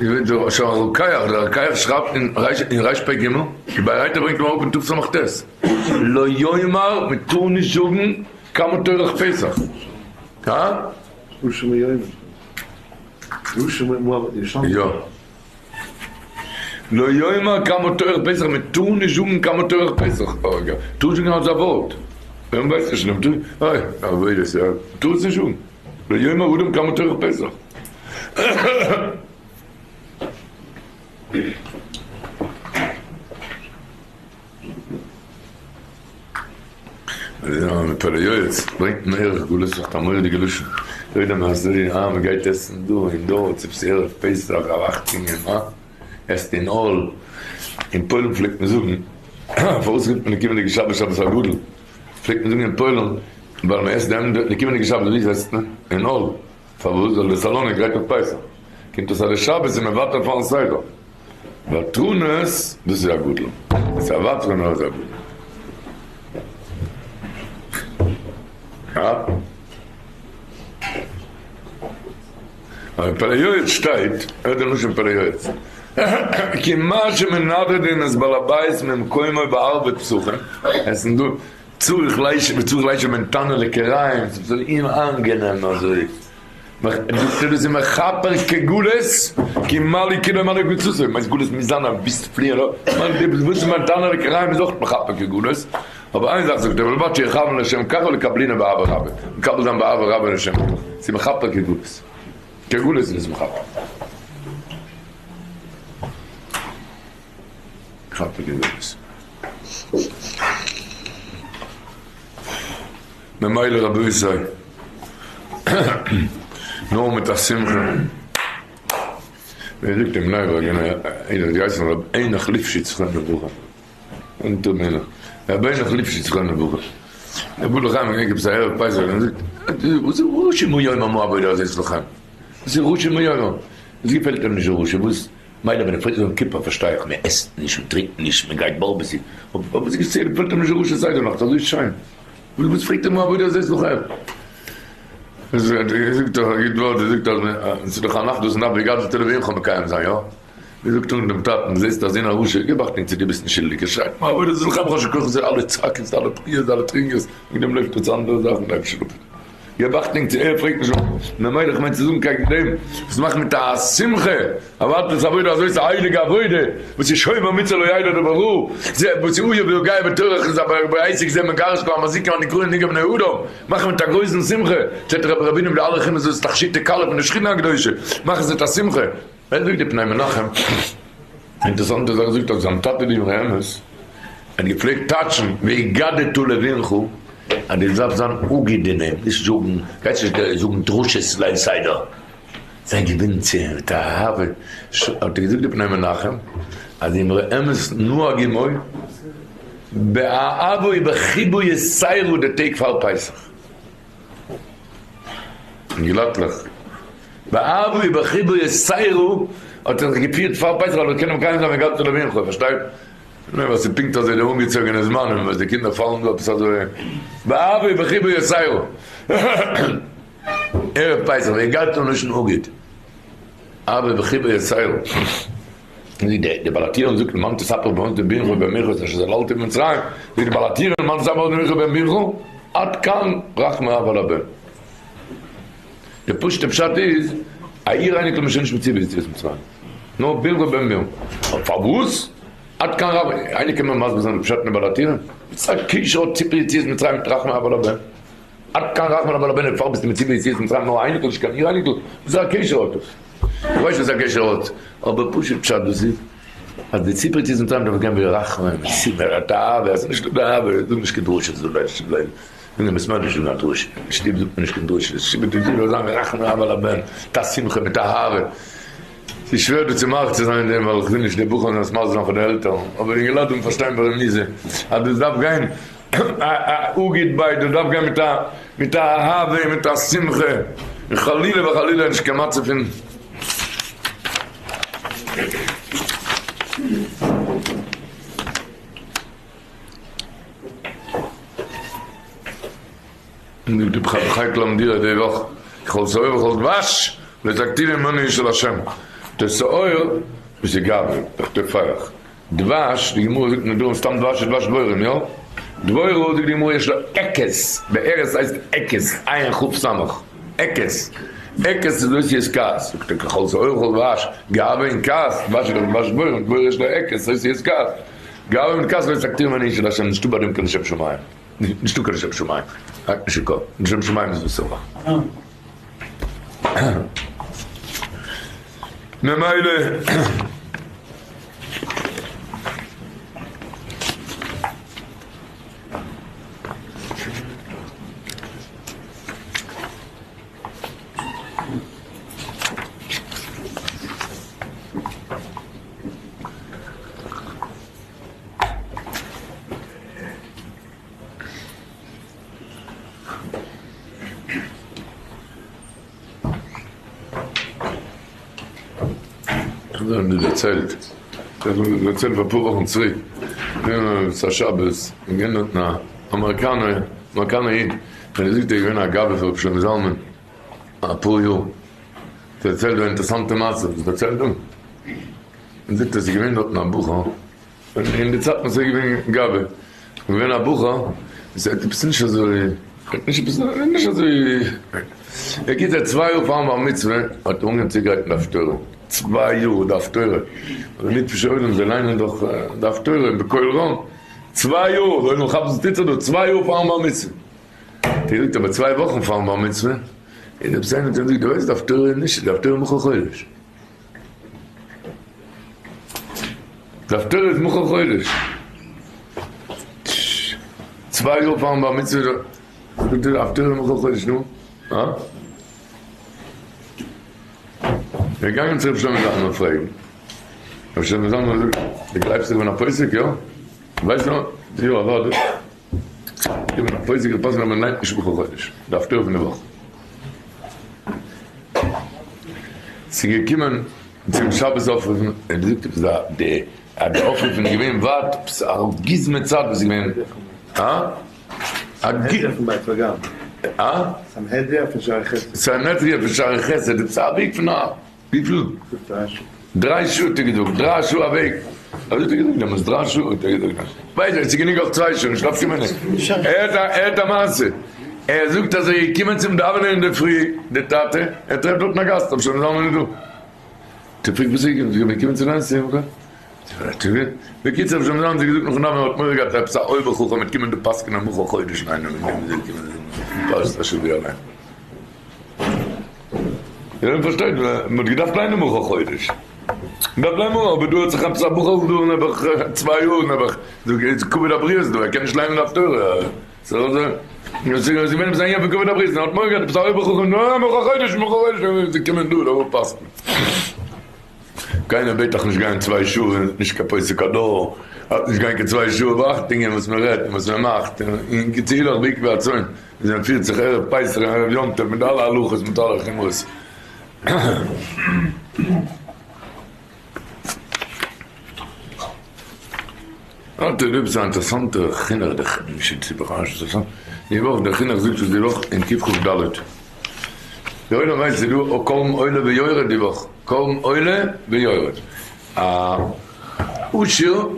דער רוקח, דער רוקח שרייבט אין רשפ ג, די בארייטא ברענגט אים אראפ אין תס"ט, לא יאמר, מען טאר נישט זאגן כמה תורך פסח. הא? יא. לא יאמר כמה תורך פסח, מען טאר נישט זאגן כמה תורך פסח, אוי טאר נישט זאגן אזא ווארט, ווען ווייסט נישט דעם טאר, אוי עבודת יא, טאר עס נישט זאגן, לא יאמר אדם כמה טורח פסח. פלא יועץ ברענגט אין ערך גלות אויך א מורא'דיגע לשון, לא יודע מה זה, אה מ'גייט עסן דא און דארט, ס'איז ערב פסח, ערוואכטונגען, אה, עסט אין אהל, אין פוילן פלעגט מען זאגן, פארוואס רופט מען די קומענדיגע שבת שבת הגדול, פלעגט מען זאגן אין פוילן, ווייל מ'עסט די קומענדיגע שבת וואו עסט מען? אין אהל, פארוואס? ווייל די סאלאנע גרייט אויף פסח, קומט אויס אז די שבת איז מוותר פארן סדר. ותרנות, דאס איז א גדול. עס איז א ותרן אדער א גדול? הא? אבער פלא יועץ שטייט, הערט דעם לשון פלא יועץ, כי מה שמנדדין את בעל הבית ממקומו בערבי פסחים, עס איז דא צריך ליישב וצריך ליישב בין תנא לכרעיים, ס'זאל אים איינגענעם אזוי. זאגט ער דאס איז מכפר כגלות כי מלא כולו מלא קבוצתו, מיינסט גלות מוז זיין א וויסט פליען וואס איז מיין טענה לכרעיים איז אויך מכפר כגלות, אבער איין זאך זאגט ער ובלבד שיכוון לשם כך ולקבלינה באהבה רבה, מקבל זיין באהבה רבה לשם כך, ס'איז מכפר כגלות, כגלות איז עס מכפר. מכפר כגלות. ממילא רבותי, נאר מיט א שמחה, ווי זאגט אין בני ברק, איינער האט געהייסן ר' העניך ליפשיץ זכרונו לברכה, ר' העניך ליפשיץ זכרונו לברכה, דער ברך חיים איז געווען עפעס א ערב פסח, און ער זאגט, וואס איז ראשי מי יאמר מה עבודה הזאת לכם? וואס איז ראשי מי יאמר? עס געפעלט אים נישט די ראשי, וואס? מילא ווען ער פרעגט יום כיפור פארשטיי איך, מען עסט נישט, מען טרינקט נישט, מען גייט בארבעסי, אבער וואס געפעלט אים נישט די ראשי סדר נאכט אזוי שיין? וואס פרעגט ער מה עבודה הזאת לכם? זאגט ער א גוט ווארט, ער זאגט אז ס'איז דאך א נאכט וואס מ'דארף והגדת לבנך מקיים זיין, יא? ער זאגט אן דעם טאטן, זעסט א זון א רשע, גיב אכטונג צו דו ביסט נישט שולדיג, ער שרייט מה עבודה הזאת לכם, כאטש איך קאך זיי אלע צעקות, אלע בכיות, אלע טרינקערס, וועגן דעם לויפט ער צו אנדערע זאכן, אייבערשטער זאל אפהיטן. געב אכטונג צו ער פרעגט נישט ממילא איך מיין צו זאגן קעגן דעם וואס מאכט מיט א שמחה עבדת עבודה הזאת איז א הייליגע עבודה וואס איז שומר מצוה לא ידע דבר רע זה וואס איז אויב ויגע בתורך איז אבער בעסק זה מגרש כל המזיקים הנקראים נגע בני אדם מאכן מיט א גרויסן שמחה טעט רבי רבינו מיט אלע חומות וואס איז תכשיטי כלה פון די שכינה הקדושה מאכן זיי מיט א שמחה. ווען זאגט די פני מנחם אינטערסאנטע זאך זאגט אז זיין טאטע די אמרי אמת האט געפלעגט טייטשן והגדת לבנך אז דו דארפסט זיין אגוד אין אים נישט זאגן גייסט נישט זאגן דרשות ליל סדר זיי געבינדן צו אים מיט אהבה האט ער געזאגט די פני מנחם אז די אמרי אמת נהג עמו באהבה ובחיבה יתירה די טעג פאר פסח. און גלאטלעך. באהבה ובחיבה יתירה האט ער זיך געפירט פאר פסח ווייל ער קען מקיים זיין והגדת לבנך, פארשטייט? נו וואס איז פונקט אזוי די אנגעצויגענע זמנים וואס די קינדער פאלן דא עפעס אזוי באהבה ובחיבה יתירה ערב פסח והגדת לשון אגוד אהבה ובחיבה יתירה די בעל הטורים זאגט למען תספר בעונות לבנך ובן בנך את אשר זללתי במצרים, זאגט די בעל הטורים למען תספר בעונות לבנך ובן בנך, עד כאן רחמי אב על הבן. די פשוט'ע פשט איז, א איר אייניקל איז שוין נישט מצווה ביציאת מצרים, נאר בנך ובן בנך. פארוואס? עד כאן רחמי, איינער קען מיר מסביר זיין די פשט אין די בעל הטורים? וואס א קשר האט סיפור יציאת מצרים מיט רחמי אב על הבן? עד כאן רחמי אב על הבן, דערפאר ביסטו מצווה יציאת מצרים נאר א אייניקל נישט קיין איר אייניקל? וואס א קשר האט דאס? איך ווייס נישט וואס א קשר האט, אבער פשוט פשט דאס איז אז די ציפער צו זיין דארף גיין ברחמים, סיבה, תאווה, עס איז נישטא תאווה, זאג נישט קיין דרשות דא לייב צו בלייבן, אין די בית מדרש זאגן א דרשה, אין שטוב זאגט מען נישט קיין דרשות, סיבה די זאל זיין רחמים אב על הבן, מיט א שמחה, מיט אהבה, ס'איז שווער דא צו מאריך צו זיין אין דעם ווייל איך וויל נישט די בחורים זאלן עס מסביר זיין פאר די עלטערן, אבער אינגעלייט דארפן פארשטיין ברמיזה אז דאס דארף גיין א אגוד ביי, דאס דארף גיין מיט א מיט א אהבה און מיט א שמחה, און חלילה וחלילה נישט קיין מצב פון. זאגט די בחי קלמדירה די וואך, כל שאור וכל דבש לא תקטירו ממנו אשה לה', די שאור איז די גאווה, דאך די פייער, דבש, די גמרא זאגט נדרים סתם דבש איז דבש דבורים, יא? דבורה זאגט די גמרא יש לה עקס, בארץ הייסט עקס, עיין כ' סמך, עקס, עקס איז אותיות כעס, זאגט ער ככל שאור וכל דבש, גאווה און כעס, דבש איז דאך דבש דבורים, דבורה יש לה עקס, אותיות כעס, גאווה מיט כעס לא תקטיר ממנו אשה לה', נישטא ביי דעם קיין לשם שמים, נישטא קיין לשם שמים, האקט נישט אין קאפ, לשם שמים איז בשמחה. ממילא. איך האב דיר דערציילט, איך האב דיר דערציילט פאר אפאר וואכן צוריק, געווען עפעס א שבת, און געווען דארטן א אמעריקאנער, אמעריקאנער איד, און ער זאגט ער איז געווען א גבאי פאר רבי שלמה זלמן אפאר יאר, דערציילט דא א אינטערעסאנטע מעשה, וואס דערציילט דא? און זאגט עס איז געווען דארטן א בחור, אין די צייטן וואס ער איז געווען גבאי, איז געווען א בחור וואס האט עפעס נישט אזוי, נישט עפעס, נישט אזוי, בקיצור צוויי יאר פארן בר מצוה האט ער אנגעהויבן צוגרייטן די הפטורה, צוויי יאר די הפטורה, די ליטווישע עולם זיי ליינען דאך די הפטורה בקול רם, צוויי יאר, זאל איך נאך כאפן ס'טוט זיך דא, צוויי יאר פארן בר מצוה, האט ער געזאגט אבער צוויי וואכן פארן בר מצוה, איז עפעס איינער האט אים געזאגט דו ווייסט די הפטורה איז נישט, די הפטורה איז מחר חודש. די הפטורה איז מחר חודש. צוויי יאר פארן בר מצוה זאגט ער די הפטורה איז מחר חודש נו? הא? ער איז געגאנגען צו רבי שלמה זלמן פרעגן. רבי שלמה זלמן זאגט, דו גלייבסט איך בין א פוסק יא? ווייסט נאר? יא אוודאי. איך בין א פוסק איך פסק'ן אז מען ליינט נישט מחר חודש. די הפטורה פון די וואך. ס'איז געקומען צום שבת אויפרופן, און געזאגט עפעס א די אז די אויפרופן איז געווען ווייט עפעס א גוזמא צייט וואס איז געווען א א סנהדריה פון בית וגן. א? סנהדריה פון שערי חסד. סנהדריה פון שערי חסד, עפעס א וועג פון א וויפיל? דריי שעה. דריי שעה האט ער געזאגט, דריי שעה א וועג. אזוי האט ער געזאגט דעמאלטס, דריי שעה האט ער געזאגט. ווייס איך, ס'איז גענוג אויף צוויי שעה, נישט נפקא מינה. הערט א הערט א מעשה. ער זאגט אז ער איז געקומען צום דאווענען אינדערפרי, די טאטע, ער טרעפט דארטן א גאסט, רבי שלמה זלמן איז דא. טא פרעגט וואס איז געקומען, זאגט ער, כ'בין געקומען צו דיין שמחה. בקיצור רבי שלמה זלמן האט זיי געזאגט נאכן דאווענען ער האט מורא געהאט עפעס א אויבער חכם וועט קומען דא פסק'נען מחר חודש אין איינעם און דעם איז ער געקומען זאגן פרשת השבוע אליין. איר פארשטייט מען האט געדארפט ליינען מחר חודש. מען דארף ליינען מחר אבער דא האט זיך עפעס א בחור דא נעבעך צוויי יאר נעבעך איז כבוד הבריות דא ער קען נישט ליינען הפטורה. ס'איז געווען עפעס א ענין פון כבוד הבריות און ער האט מורא געהאט עפעס א אויבער חכם מחר חודש מחר חודש זיי קומען דא דא פסק'נען. קיינער בעט דיך נישט גיין צוויי שעה און נישט קיין פוסק הדור האט נישט גיין קיין צוויי שעה אבער אכטונג וואס מען רעדט און וואס מען מאכט און געציילעך בעקבי הצאן ווי מען פירט זיך ערב פסח און ערב יום טוב מיט אלע הלכות מיט אלע חומרות. אט איז עפעס א אינטערעסאנטע חינוך די וואך, דער חינוך זאגט עס די וואך אין קכ"ד. דער עולם ווייסט ס'איז דא קרבן עולה ויורד די וואך, קרבן עולה ויורד. א עשיר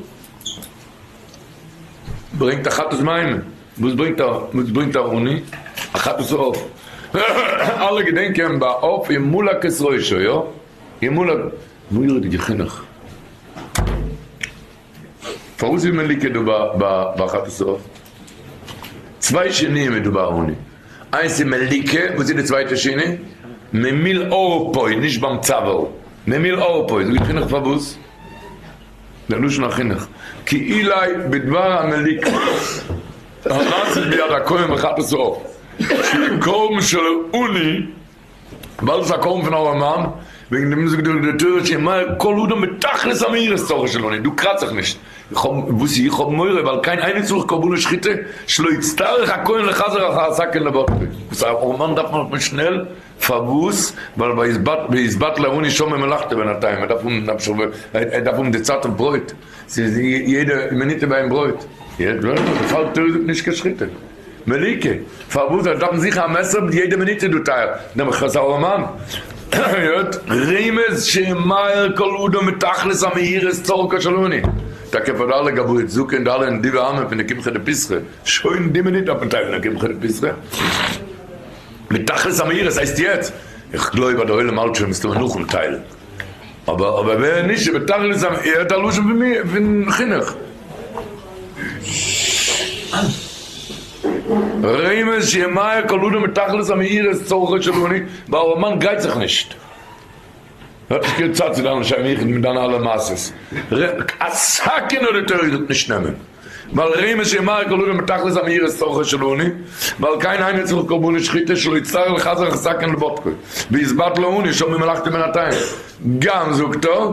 ברענגט א חטאת בהמה, וואס ברענגט א וואס ברענגט א עני? א חטאת עוף. אלע געדענקען ביי עוף ימלק את ראשו, יא? ימלק, מורא'דיגע חינוך. פארוואס איז מליקה דא ביי חטאת עוף? צוויי שינויים איז דא ביי עני. איינס איז מליקה, וואס איז די צווייטע שינוי? ממיל עורפו, נישט ביים צוואר, ממיל עורפו, זאג איך חינוך פארוואס? דער לשון החינוך, כי אולי בדבר המליקה הנעשית ביד הכהן בחטאת העוף, שהוא קרבן של עני, ווייל עס איז א קרבן פון ארעמאן, וועגן דעם זאגט די תורה שימהר כל אדם בתכלית המהירות צרכו של עני, דא קראץ איך נישט, איך האב וואס איך האב מורא ווייל קיין אינו צריך קרבנות שחיטה שלא יצטרך הכהן לחזר אחר הסכין לבטלו, וואס א ארעמאן דארף מען האט שנעל, פארוואס? ווייל ויתבטל העני שם ממלאכתו בינתיים, ער דארף האבן ער דארף האבן די צייט אויף ברויט, ס'איז יעדע מינוט איז ביי אים ברויט, דערפאר די תורה זאגט נישט קיין שחיטה. מליקה, פארוואס זיי דארפן זיכן א מעסער יעדע מינוט איז דא טייער, נעם איך אזא ארעמאן. היות רמז שימהר כל אדם בתכלית המהירות צרכו של עני, טאקע פאר די אלע גבאי צדקה און די אלע נדיבי עמים פון די קמחא דפסחא, שוין די מינוט דארף מען טיילן די קמחא דפסחא, בתכלית המהירות הייסט יעצט, איך גלויב אז די עולם האלט שוין מסתמא נאכן טיילן. אבער אבער ווער נישט איז בתכלית א ער האט א לשון פון מיר פון חינוך. רמז שימהר כל אדם בתכלית המהירות צרכו של עני, ווייל א מאן גרייט זיך נישט. ער האט נישט קיין צייט צו דיינע שיינע יחוד מיט דיינע אלע מעשות. א סכין האט די תורה געזאגט נישט נעמען. ווייל רמז שימהר כל אדם בתכלית המהירות צרכו של עני, ווייל קיין איינער צריך קרבנות שחיטה שלא יצטרך לחזר סכין לבדקו, ויתבטל העני שם ממלאכתו בינתיים. גם זאגט ער,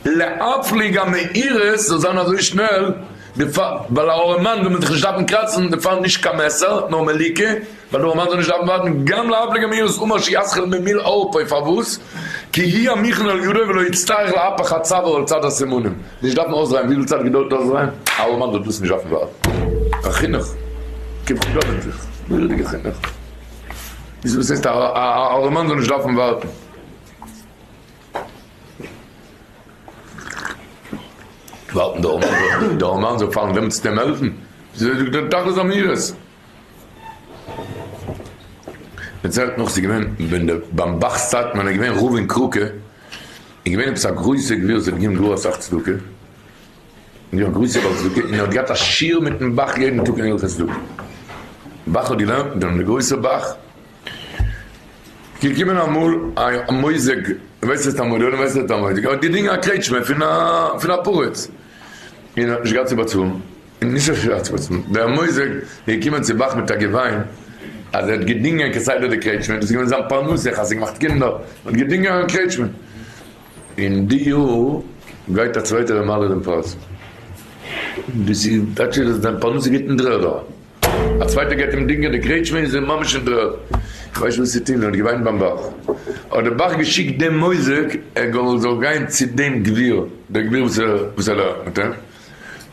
להפליג המהירות זאל זיין אזוי שנעל, דערפאר ווייל א ארעמאן זאל מען זיך נישט דארפן קראצן, דערפאר נישט קיין מעסער נאר מליקה, ווייל די ארעמאן זאל נישט דארפן ווארטן, גם להפליג המהירות אמר שיתחיל ממיל עורפו, פארוואס? כי היא המוכן על ידו ולא יצטרך להפך הצוואר על צד הסימנים, נישט דארפן אויסדרייען, וויפיל צייט געדויערט אויסדרייען? א ארעמאן זאל דאס נישט דארפן ווארטן. א חינוך, קומט נישט דא עמטליך, מורא'דיגע חינוך. וואס הייסט א ארעמאן זאל נישט דארפן ווארטן? ווארטן די ארעמאן, די ארעמאן זאל פארן דעמאלטס צו אים העלפן? זאגט דער תכלית המהירות. מען ציילט נאך ס'איז געווען ווען די ביים באך'ס צייט ווען ער איז געווען רב אין קראקע איז געווען עפעס א גרויסע גביר וואס האט געגעבן גאר אסאך צדקה, יא גרויסע בעל צדקה, און ער האט געהאט א שיעור מיטן באך יעדן טאג אין הלכות צדקה, באך האט געלערנט מיט אים, די גרויסע באך, געקומען אמאל א מוזג, ווייסט וואס איז א מוזג? ווייסט וואס איז א מוזג? ער האט געדינגען א קרעטשמע פון א פון א פריץ, און ער האט נישט געהאט צו באצאלן, און נישט אז נישט געהאט צו באצאלן, דער מוזג איז געקומען צו באך מיט א געוויין אז ער האט געדינגען כסדר די קרעטשמע, דאס איז געווען זיין פרנסה, חתונה געמאכט קינדער, ער האט געדינגען א קרעטשמע. אין די יאר גייט א צווייטער אים מעלה דעם פרייז. דאס איז טייטש אז זיין פרנסה גייט אין דר'ערד אריין. א צווייטער גייט אים דינגען די קרעטשמע איז ער ממש אין דר'ערד. איך ווייס נישט וואס צו טון, ער האט געוויינט ביים באך. האט דער באך געשיקט דעם מוזג ער זאל גיין צו דעם גביר, דער גביר וואס ער לערנט מיט אים,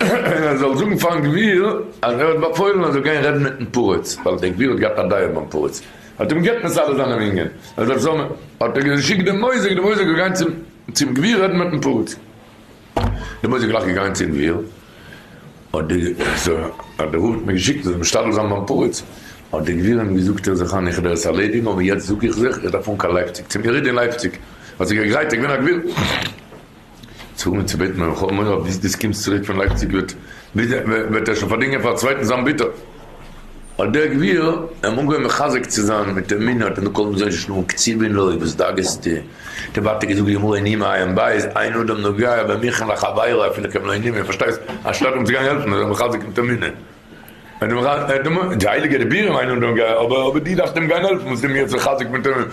און ער זאל זאגן פארן גביר אז ער האט באפוילן ער זאל גיין רעדן מיטן פריץ, ווייל דער גביר האט געהאט א דעה ביים פריץ. האט אים געבט מסדר זיין דעם ענין, ער זאל זאל האט ער געשיקט דעם מוזג, דער מוזג זאל גיין צום צום גביר רעדן מיטן פריץ, דער מוזג גלייך געגאנגען צום גביר, האט די האט דער רב האט מיר געשיקט זאל משתדל זיין ביים פריץ, האט דער גביר אים געזאגט הער זיך איין איך וועל עס ערלעדיגן אבער יעצט זאג איך זיך איך דארף פארן קיין לייפציג צום יריד אין לייפציג האט זיך געגרייט ער איז געווען א גביר צו און צו בעטן איך האב מורא ביז דו קומסט צוריק פון לייפציג וועט וועט ער שוין פארדינגען פאר א צווייטן זיין ביטע. האט דער גביר אים אנגעהויבן מחזק צו זיין מיט אמונה האט אים געקאלט מ'זאל נישט שלאגן קצובין לו וואס דאגה'סטו? האט ער ווייטער געזאגט די גמרא אין יומא עיין בית אין אדם נוגע במוכן לחבירו אפילו כמלא נימא פארשטייסט אנשטאט אים צו גיין העלפן איז ער מחזק מיט אמונה די הייליגע דיבורים אין אדם נוגע אבער אבער דו דארפסט אים גיין העלפן וואס דו מיר יעצט מחזק מיט אמונה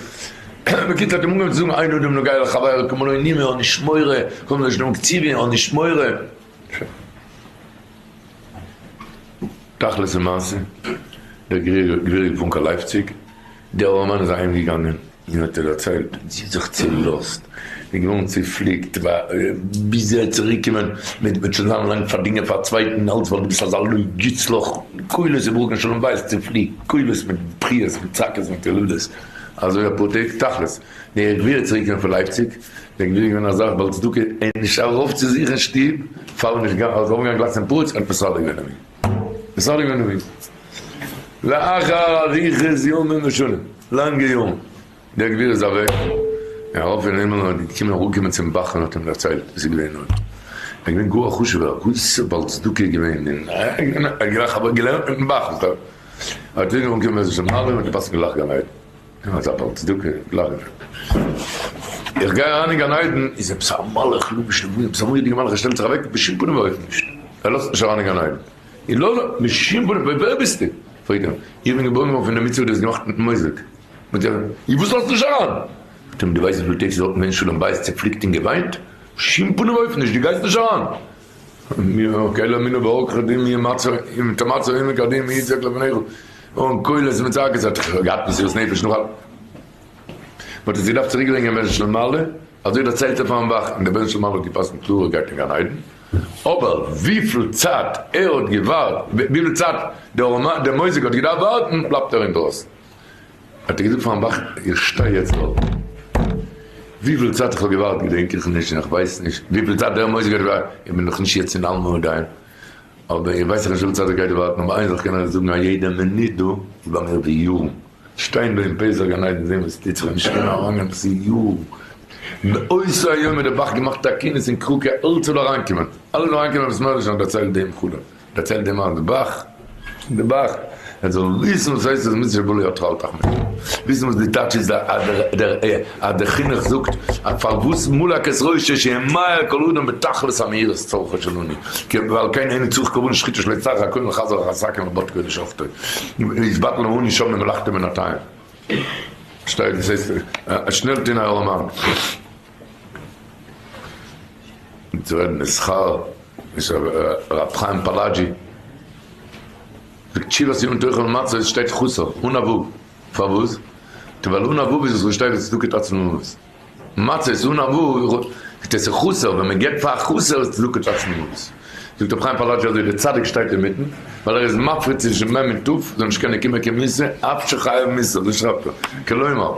בקיצור האט אים אנגעהויבן צו זאגן אין אדם נוגע לחבירו כמלא נימא האט נישט מורא קוים זאל שלאגן קצובין האט נישט מורא. תכלית המעשה, דער גביר איז געפארן קיין לייפציג, דער ארעמאן איז אהיים געגאנגען און האט איר דערציילט, זי האט זיך צעלאזט, זי איז געווארן צעפליקט, ביז ער איז צוריק געקומען מיט שוין זיין לאנג פארדינגען פאר א צווייטן, אלץ ווייל דו ביסט אזא לא יוצלח, קולות איבעראל קיין שלום בית, צעפליקט, קולות מיט בכיות מיט צעקות מיט יללות, אזוי אפאר טעג, תכלית, דער גביר איז צוריק געקומען פון לייפציג, דער גביר איז געווען אזא בעל צדקה, ער איז נישט ארויף צו זיך אין שטוב, פאר נישט געגאנגען, ארויף געגאנגען גלייך צום פארטש, ער האט מסדר געווען דעם מסדר געווען דעם לאחר אריכות ימים ושנים, לאנגע יארן, דער גביר איז אוועק, ער ארויף אין הימל און האט געקומען אראפגעקומען צום בח און האט אים דערציילט וואס איז געווען דארט, ער איז געווען גאר א חשוב'ער, גרויסער בעל צדקה געווען, און ער האט געלערנט געלערנט מיטן בח, ער האט אנגעקומען איז ער שוין מעלה און האט געפסק'נט גלייך גן עדן. אזא בעל צדקה גלייך איך גיי אריין אין גן עדן איז עפעס א מלאך לבוש לבנים עפעס א מורא'דיגע מלאך ער שטעלט זיך אוועק בשום פנים ואופן נישט ער לאזט נישט אריין אין גן עדן איך לאז בשום פנים ווער ביסטו פרעגט ער איך בין געבוירן געווארן פון די מצוה וואס דו האסט געמאכט מיטן מוזג זאגט ער איך וואס לאזט נישט אריין זאגט אים דו ווייסט וויפיל טעג ס'איז דארטן געווען שלום בית צעפליקט און געוויינט בשום פנים ואופן נישט דו גייסט נישט אריין מיר כאלה מינו באורחא דין אם תמצא עמק הדין מי יצעק לפניך און קולות מיט צעקות האט ער געהאט מסירות נפש נאך אלעם מ'האט עס געדארפט צוריק ברענגען בן של מעלה אזוי דערציילט ער פארן בח און דער בן של מעלה האט געפסקנט קלאר ער גייט אין גן עדן אבער וויפיל צייט ער האט געווארט וויפיל צייט דער מוזיק האט געדארפט ווארטן בלייבט ער אינדרויסן. האט ער געזאגט פארן בח איך שטיי יעצט דארט, וויפיל צייט איך האב געווארט געדענק איך נישט און איך ווייס נישט וויפיל צייט דער מוזיק האט געווארט, איך בין נאך נישט יעצט אין עלמא עדיין, אבער איך ווייס נישט וויפיל צייט ער גייט ווארטן, אבער איין זאך קען איך זאגן א יעדע מינוט דא איז ביי מיר ווי יארן, שטיין דא אין פסח גן עדן זען וואס טוט זיך און נישט קענען אריינגיין דאס איז יארן, מאותו היום האט דער בח געמאכט א כינוס אין קראקע אלץ זאל אריינקומען, אלע זאלן אריינקומען בית מדרש און דערציילט דעם חלום. דערציילט דעם מאן די בח, די בח, ער זאל וויסן וואס הייסט עס מצוה בלא יתר אל תחמיר, וויסן וואס די טייטש איז אז דער חינוך זאגט אז פארוואס מלק את ראשו שימהר כל אדם בתכלית המהירות צרכו של עני, ועל כן אינו צריך קרבן שחיטה שלא יצטרך הכהן לחזר אחר סכין לבדקו ולשחטו, יתבטל העני שם ממלאכתו בינתיים. שטייט דאס הייסט שנעל טוהן א ארעמאן. צו רעדן מסחר איז ר' חיים פאלאג'י זאגט תשובת יום תאכל מצות שטייט חסר אן א ו' פארוואס? ווייל אן א ו' איז עס ראשי תיבות צדקת עצמאות מצות אן א ו' איז עס חסר ווען מען געבט פאר א חסר איז צדקת עצמאות זאגט ר' חיים פאלאג'י אזוי דער צדיק שטייט אינמיטן ווייל ער איז מפריד צווישן מ' און ת' זאל נישט קענען קומען קיין מיתה אף שחייב מיתה אזוי שרייבט ער כלומר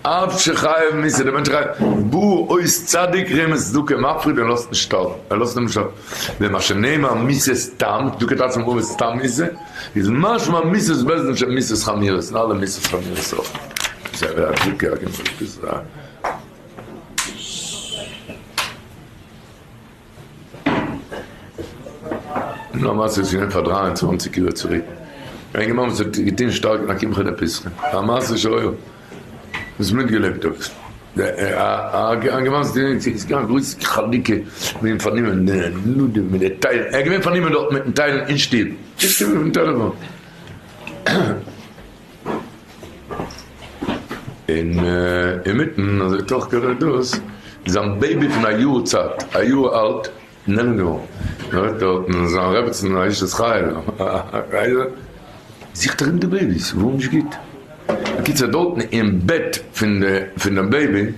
אף שחייב מיתה, דער מענטש חייב, בא אויס צדיק רמז צדקה מפריד און לאזט נישט שטארבן, ער לאזט אים נישט שטארבן, ומה שנאמר מיתת סתם, צדקה תעצום אויב איז סתם מיתה, איז משמע מיתת בית דין של מיתות חמירות, און אלע מיתות חמירות אויך. איז א צדקה א קען איז א. נאר מעשה איז געווען פאר 23 יאר צוריק, א אינגערמאן וואס האט געטון שטארק אין א קמחא דפסחא, א מעשה שהיה, וואס מיטגעלעבט האט, א אינגערמאן וואס איז געווען א גרויסע חלוקה מיט פארנומען נדב מיט די טיילן, ער איז געווען פארנומען דארט מיטן טיילן אין שטוב, אין שטוב אויפן טעלעפאן. און אינמיטן אזוי תוך כדי דאס איז זיין baby פון א יאר צייט, א יאר אלט, נעלם געווארן, מען רעדט דארטן זיין רעבעצן א אשת חיל, זוכט ארום די baby, ס'איז גארנישט גוט, בקיצור דארטן אין בעט פון דעם baby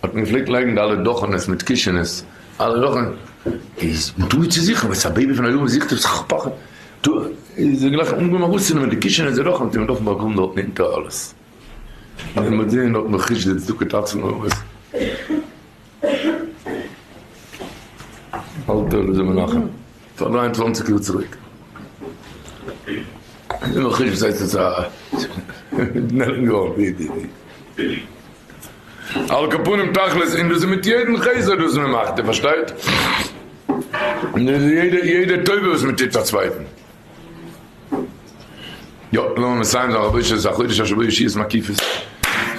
האט מען געפלעגט לייגן די אלע דאכענעס מיט קישענעס, אלע דאכענעס, איז מען טוט צו זוכן, וואס א baby פון א יאר זוכט עס, פחד. דא איז ער גלייך אנגעהויבן ארויסצונעמען די קישענעס די דאכן און דארפן באגראבן דארטן אונטער אלעס. און מ'האט זעהן דארט מחוש די צדקה תצל אויס. אלטער ר' מנחם, פאר 23 יאר צוריק. און מחוש וואס הייסט עס א. נעלם געווארן ווי די על כל פנים תכלית און דאס איז מיט יעדן חסד וואס מען מאכט איר פארשטייט? און יעדע יעדע טובה וואס מען טוט א צווייטן. יא, לאמיר מסיים זיין רבותי ס'איז א חודש אשר בו ישועות מקיפות,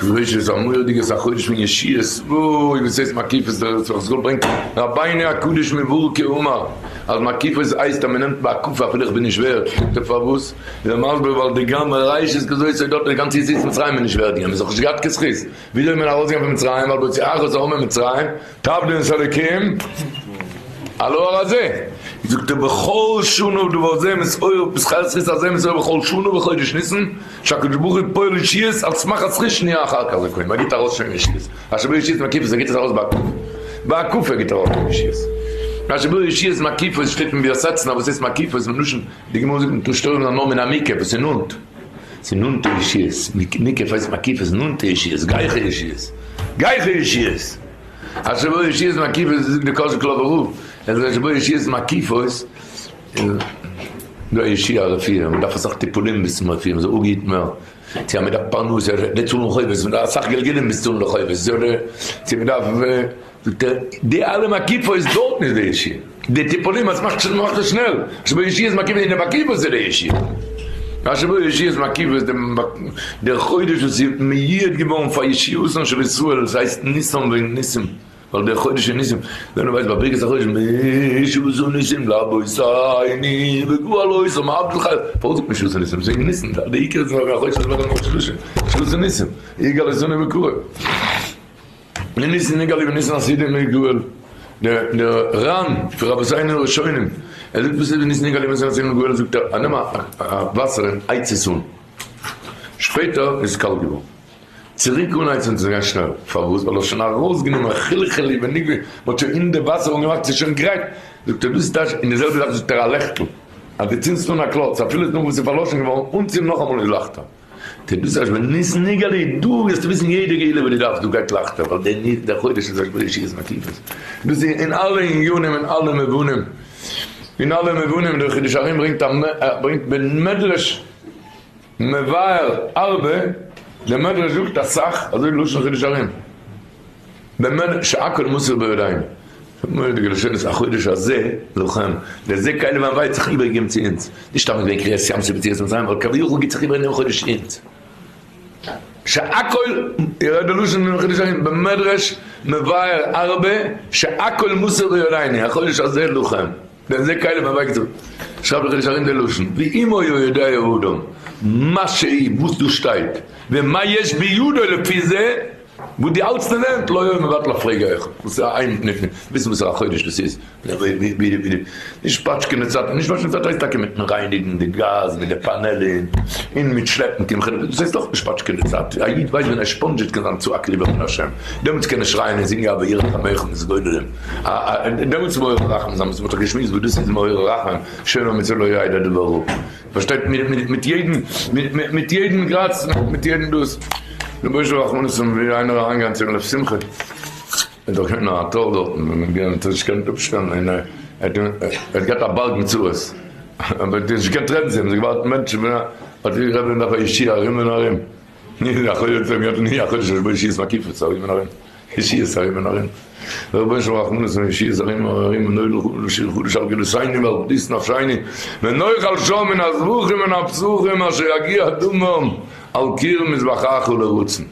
רבותי ס'איז א מורא'דיגע ס'איז א חודש פון ישועות, אוי וואס הייסט מקיפות, דער צמח צדק ברענגט רבינו הקדוש מווארקע אמר אז מקיפות הייסט אז מ'נעמט בהקפה אפילו איך בין נישט ווערד, פרעגט ער פארוואס, איז ער מסביר ווייל די גם ראשית כזאת ס'איז דארט די גאנצע יציאת מצרים איז נישט ווערד געווען, מ'איז דאך נישט געהאט קיין זכות, וויאזוי איז מען ארויסגעגאנגען פון מצרים ווייל בהוציאך את העם ממצרים תעבדון את האלוקים על ההר הזה, זאגט ער בכל שנה דבר זה מתעורר בשכר זכות הזה מתעורר בכל שנה בחודש ניסן שהקדוש ברוך הוא פועל ישועות על סמך הזכות שנייה אחר כך זכאים, ער גיבט ארויס שוין ישועות, אשר בו ישועות מקיפות ער גיבט עס ארויס בהקפה, בהקפה גיבט ער ארויס ישועות, אשר בו ישועות מקיפות שטייט אין ביאסעצנא וואס הייסט מקיפות מלשון די גמרא זאגט מ'טאר נישט טועם זיין נאר מן המוקף וואס איז נאנט, ס'איז נאנטע ישועות, מוקף הייסט מקיפות, נאנטע ישועות, גייכע ישועות, גייכע ישועות. אשר בו ישועות מקיפות זאגט די קאזשיגלאווער רב, ער זאגט אשר בו ישועות מקיפות איז דא א ישועה א רפואה, מען דארף אסאך טיפולים ביז צום רפואה, מען זאל אפגעהיטן ווערן, צו אז מען דארף פרנסה, די צאלן חובות, מען דארף אסאך גלגולים ביז צאלן די חובות, צו מען דארף, זאגט ער, די אלע מקיפות דארטן איז די ישועה, די טיפולים אז מאכט מאכט עס שנעל, אשר בו ישועות מקיפות אין די מקיפות איז די ישועה, אשר בו ישועות מקיפות דער חודש וואס איז מיועד געווארן פאר ישועתן של ישראל, עס הייסט ניסן וועגן ניסים, ווייל דער חודש איז ניסים, ווען מען ווייסט ביי ברכת החודש ישועתן ניסים לאבותינו וגאל אותם מעבדות חי, פארוואס זאגט מען ישועתן ניסים? וועגן ניסים, די עיקר איז נאר החודש איז נאר ישועתן ניסים, יגאל אותנו בקרוב. מניסן נגאלו וניסן עתידים ליגאל, דער רן פון רבותינו הראשונים, ער זאגט וואס איז וניסן נגאלו וניסן עתידים ליגאל, זאגט ער, נעם א וואסער און הייץ עס אן, שפעטער איז עס קאלט געווארן, צוריק אנהייצן איז גאנץ שנעל, פארוואס? ווייל האסט שוין ארויסגענומען חלחלו ונגבה, מען האט שוין אין די וואסער אנגעמאכט, ס'איז שוין גרייט, זאגט ער דאס איז טייטש, און די זעלבע זאך זאגט ער א לעכטל, אז דו צינדסט אן א קלאץ, אפילו נאך וואס איז פארלאשן געווארן, אנצינדן נאכאמאל איז לייכטער. טו דאס אז בניסן נגאלו דא וועסטו וויסן יעדע גאולה וואס דו דארפסט דא גייט לייכטער ווייל דער ניסן דער חודש איז אשבעל ישועות מקיפות דאס איז אין אלע עניינים אין אלע מובנים אין אלע מובנים דער חידושי הרי"ם ברענגט א ברענגט במדרש מבאר הרבה דער מדרש זאגט אסאך אזוי לשון חידושי הרי"ם במדרש שהכל מסור בידיים מורא'דיגע לשונות החודש הזה לכם, דער זה קיילים והווי האט זיך איבערגעגעבן צו אונז, נישט סתם געווען קריעת ים סוף יציאת מצרים, ווייל כביכול גיבט זיך איבער אין דעם חודש אונז. שהכל, איר הערט די לשון פון חידושי הרי"ם במדרש מבאר הרבה, שהכל מסור בידינו, החודש הזה לכם, דער זה קיילים והווי גיבט זיך, שרייבט דער חידושי הרי"ם די לשון, ואם היה יודע האדם מה שהיא, וואס דא שטייט, ומה יש בידו לפי זה, וואס דו האלטסט אין הענט, לא יאמר מבטל אויף רגע אחד, וואס איז איין נישט וויסן וואס א חודש דאס איז, נישט פאטשקענע צייט, נישט פאטשקענע צייט הייסט טאקע מיטן רייניגן די גאז מיט די פאנעלין, און מיט שלעפן קמחא, דאס הייסט אויך נישט פאטשקענע צייט, א איד ווייסט ווען ער שפאנדזשעט קען זיין צועק ליבער פון השם, דעמאלטס קען ער שרייען און זינגען אבער ירח עמך מתגוללים, דעמאלטס מעורר רחמים זיין, וואס מ'האט דאך געשמועסט וואס דאס איז מעורר רחמים, שומר מצוה לא ידע דבר רע. פארשטייט מיט יעדן מיט יעדן גראץ מיט יעדן דאס רבונו של עולם רחמנות און ווי איינער אריינגיין צו לב שמחה איז דאך געווען א תור דארטן ווען מען געווען האט ער נישט געקענט אפשטעלן און ער האט געהאט א בארג מיט צרות אבער האט נישט געקענט רעדן צו אים זיך געווארט מענטשן האט די רבי דארף א ישועה ארום און ארום ני יכול להיות אים יאט ני יכול להיות שיש בו ישועות מקיפות ארום און ארום ישועות ארום און ארום רבונו של עולם רחמנות און ישועות ארום און ארום און נולד לכולנו לשיר חדש על גדותינו ועל פדות נפשינו ונאכל שם מן הזבחים ומן הפסחים אשר יגיע דמם על קיר מזבחך לרצון.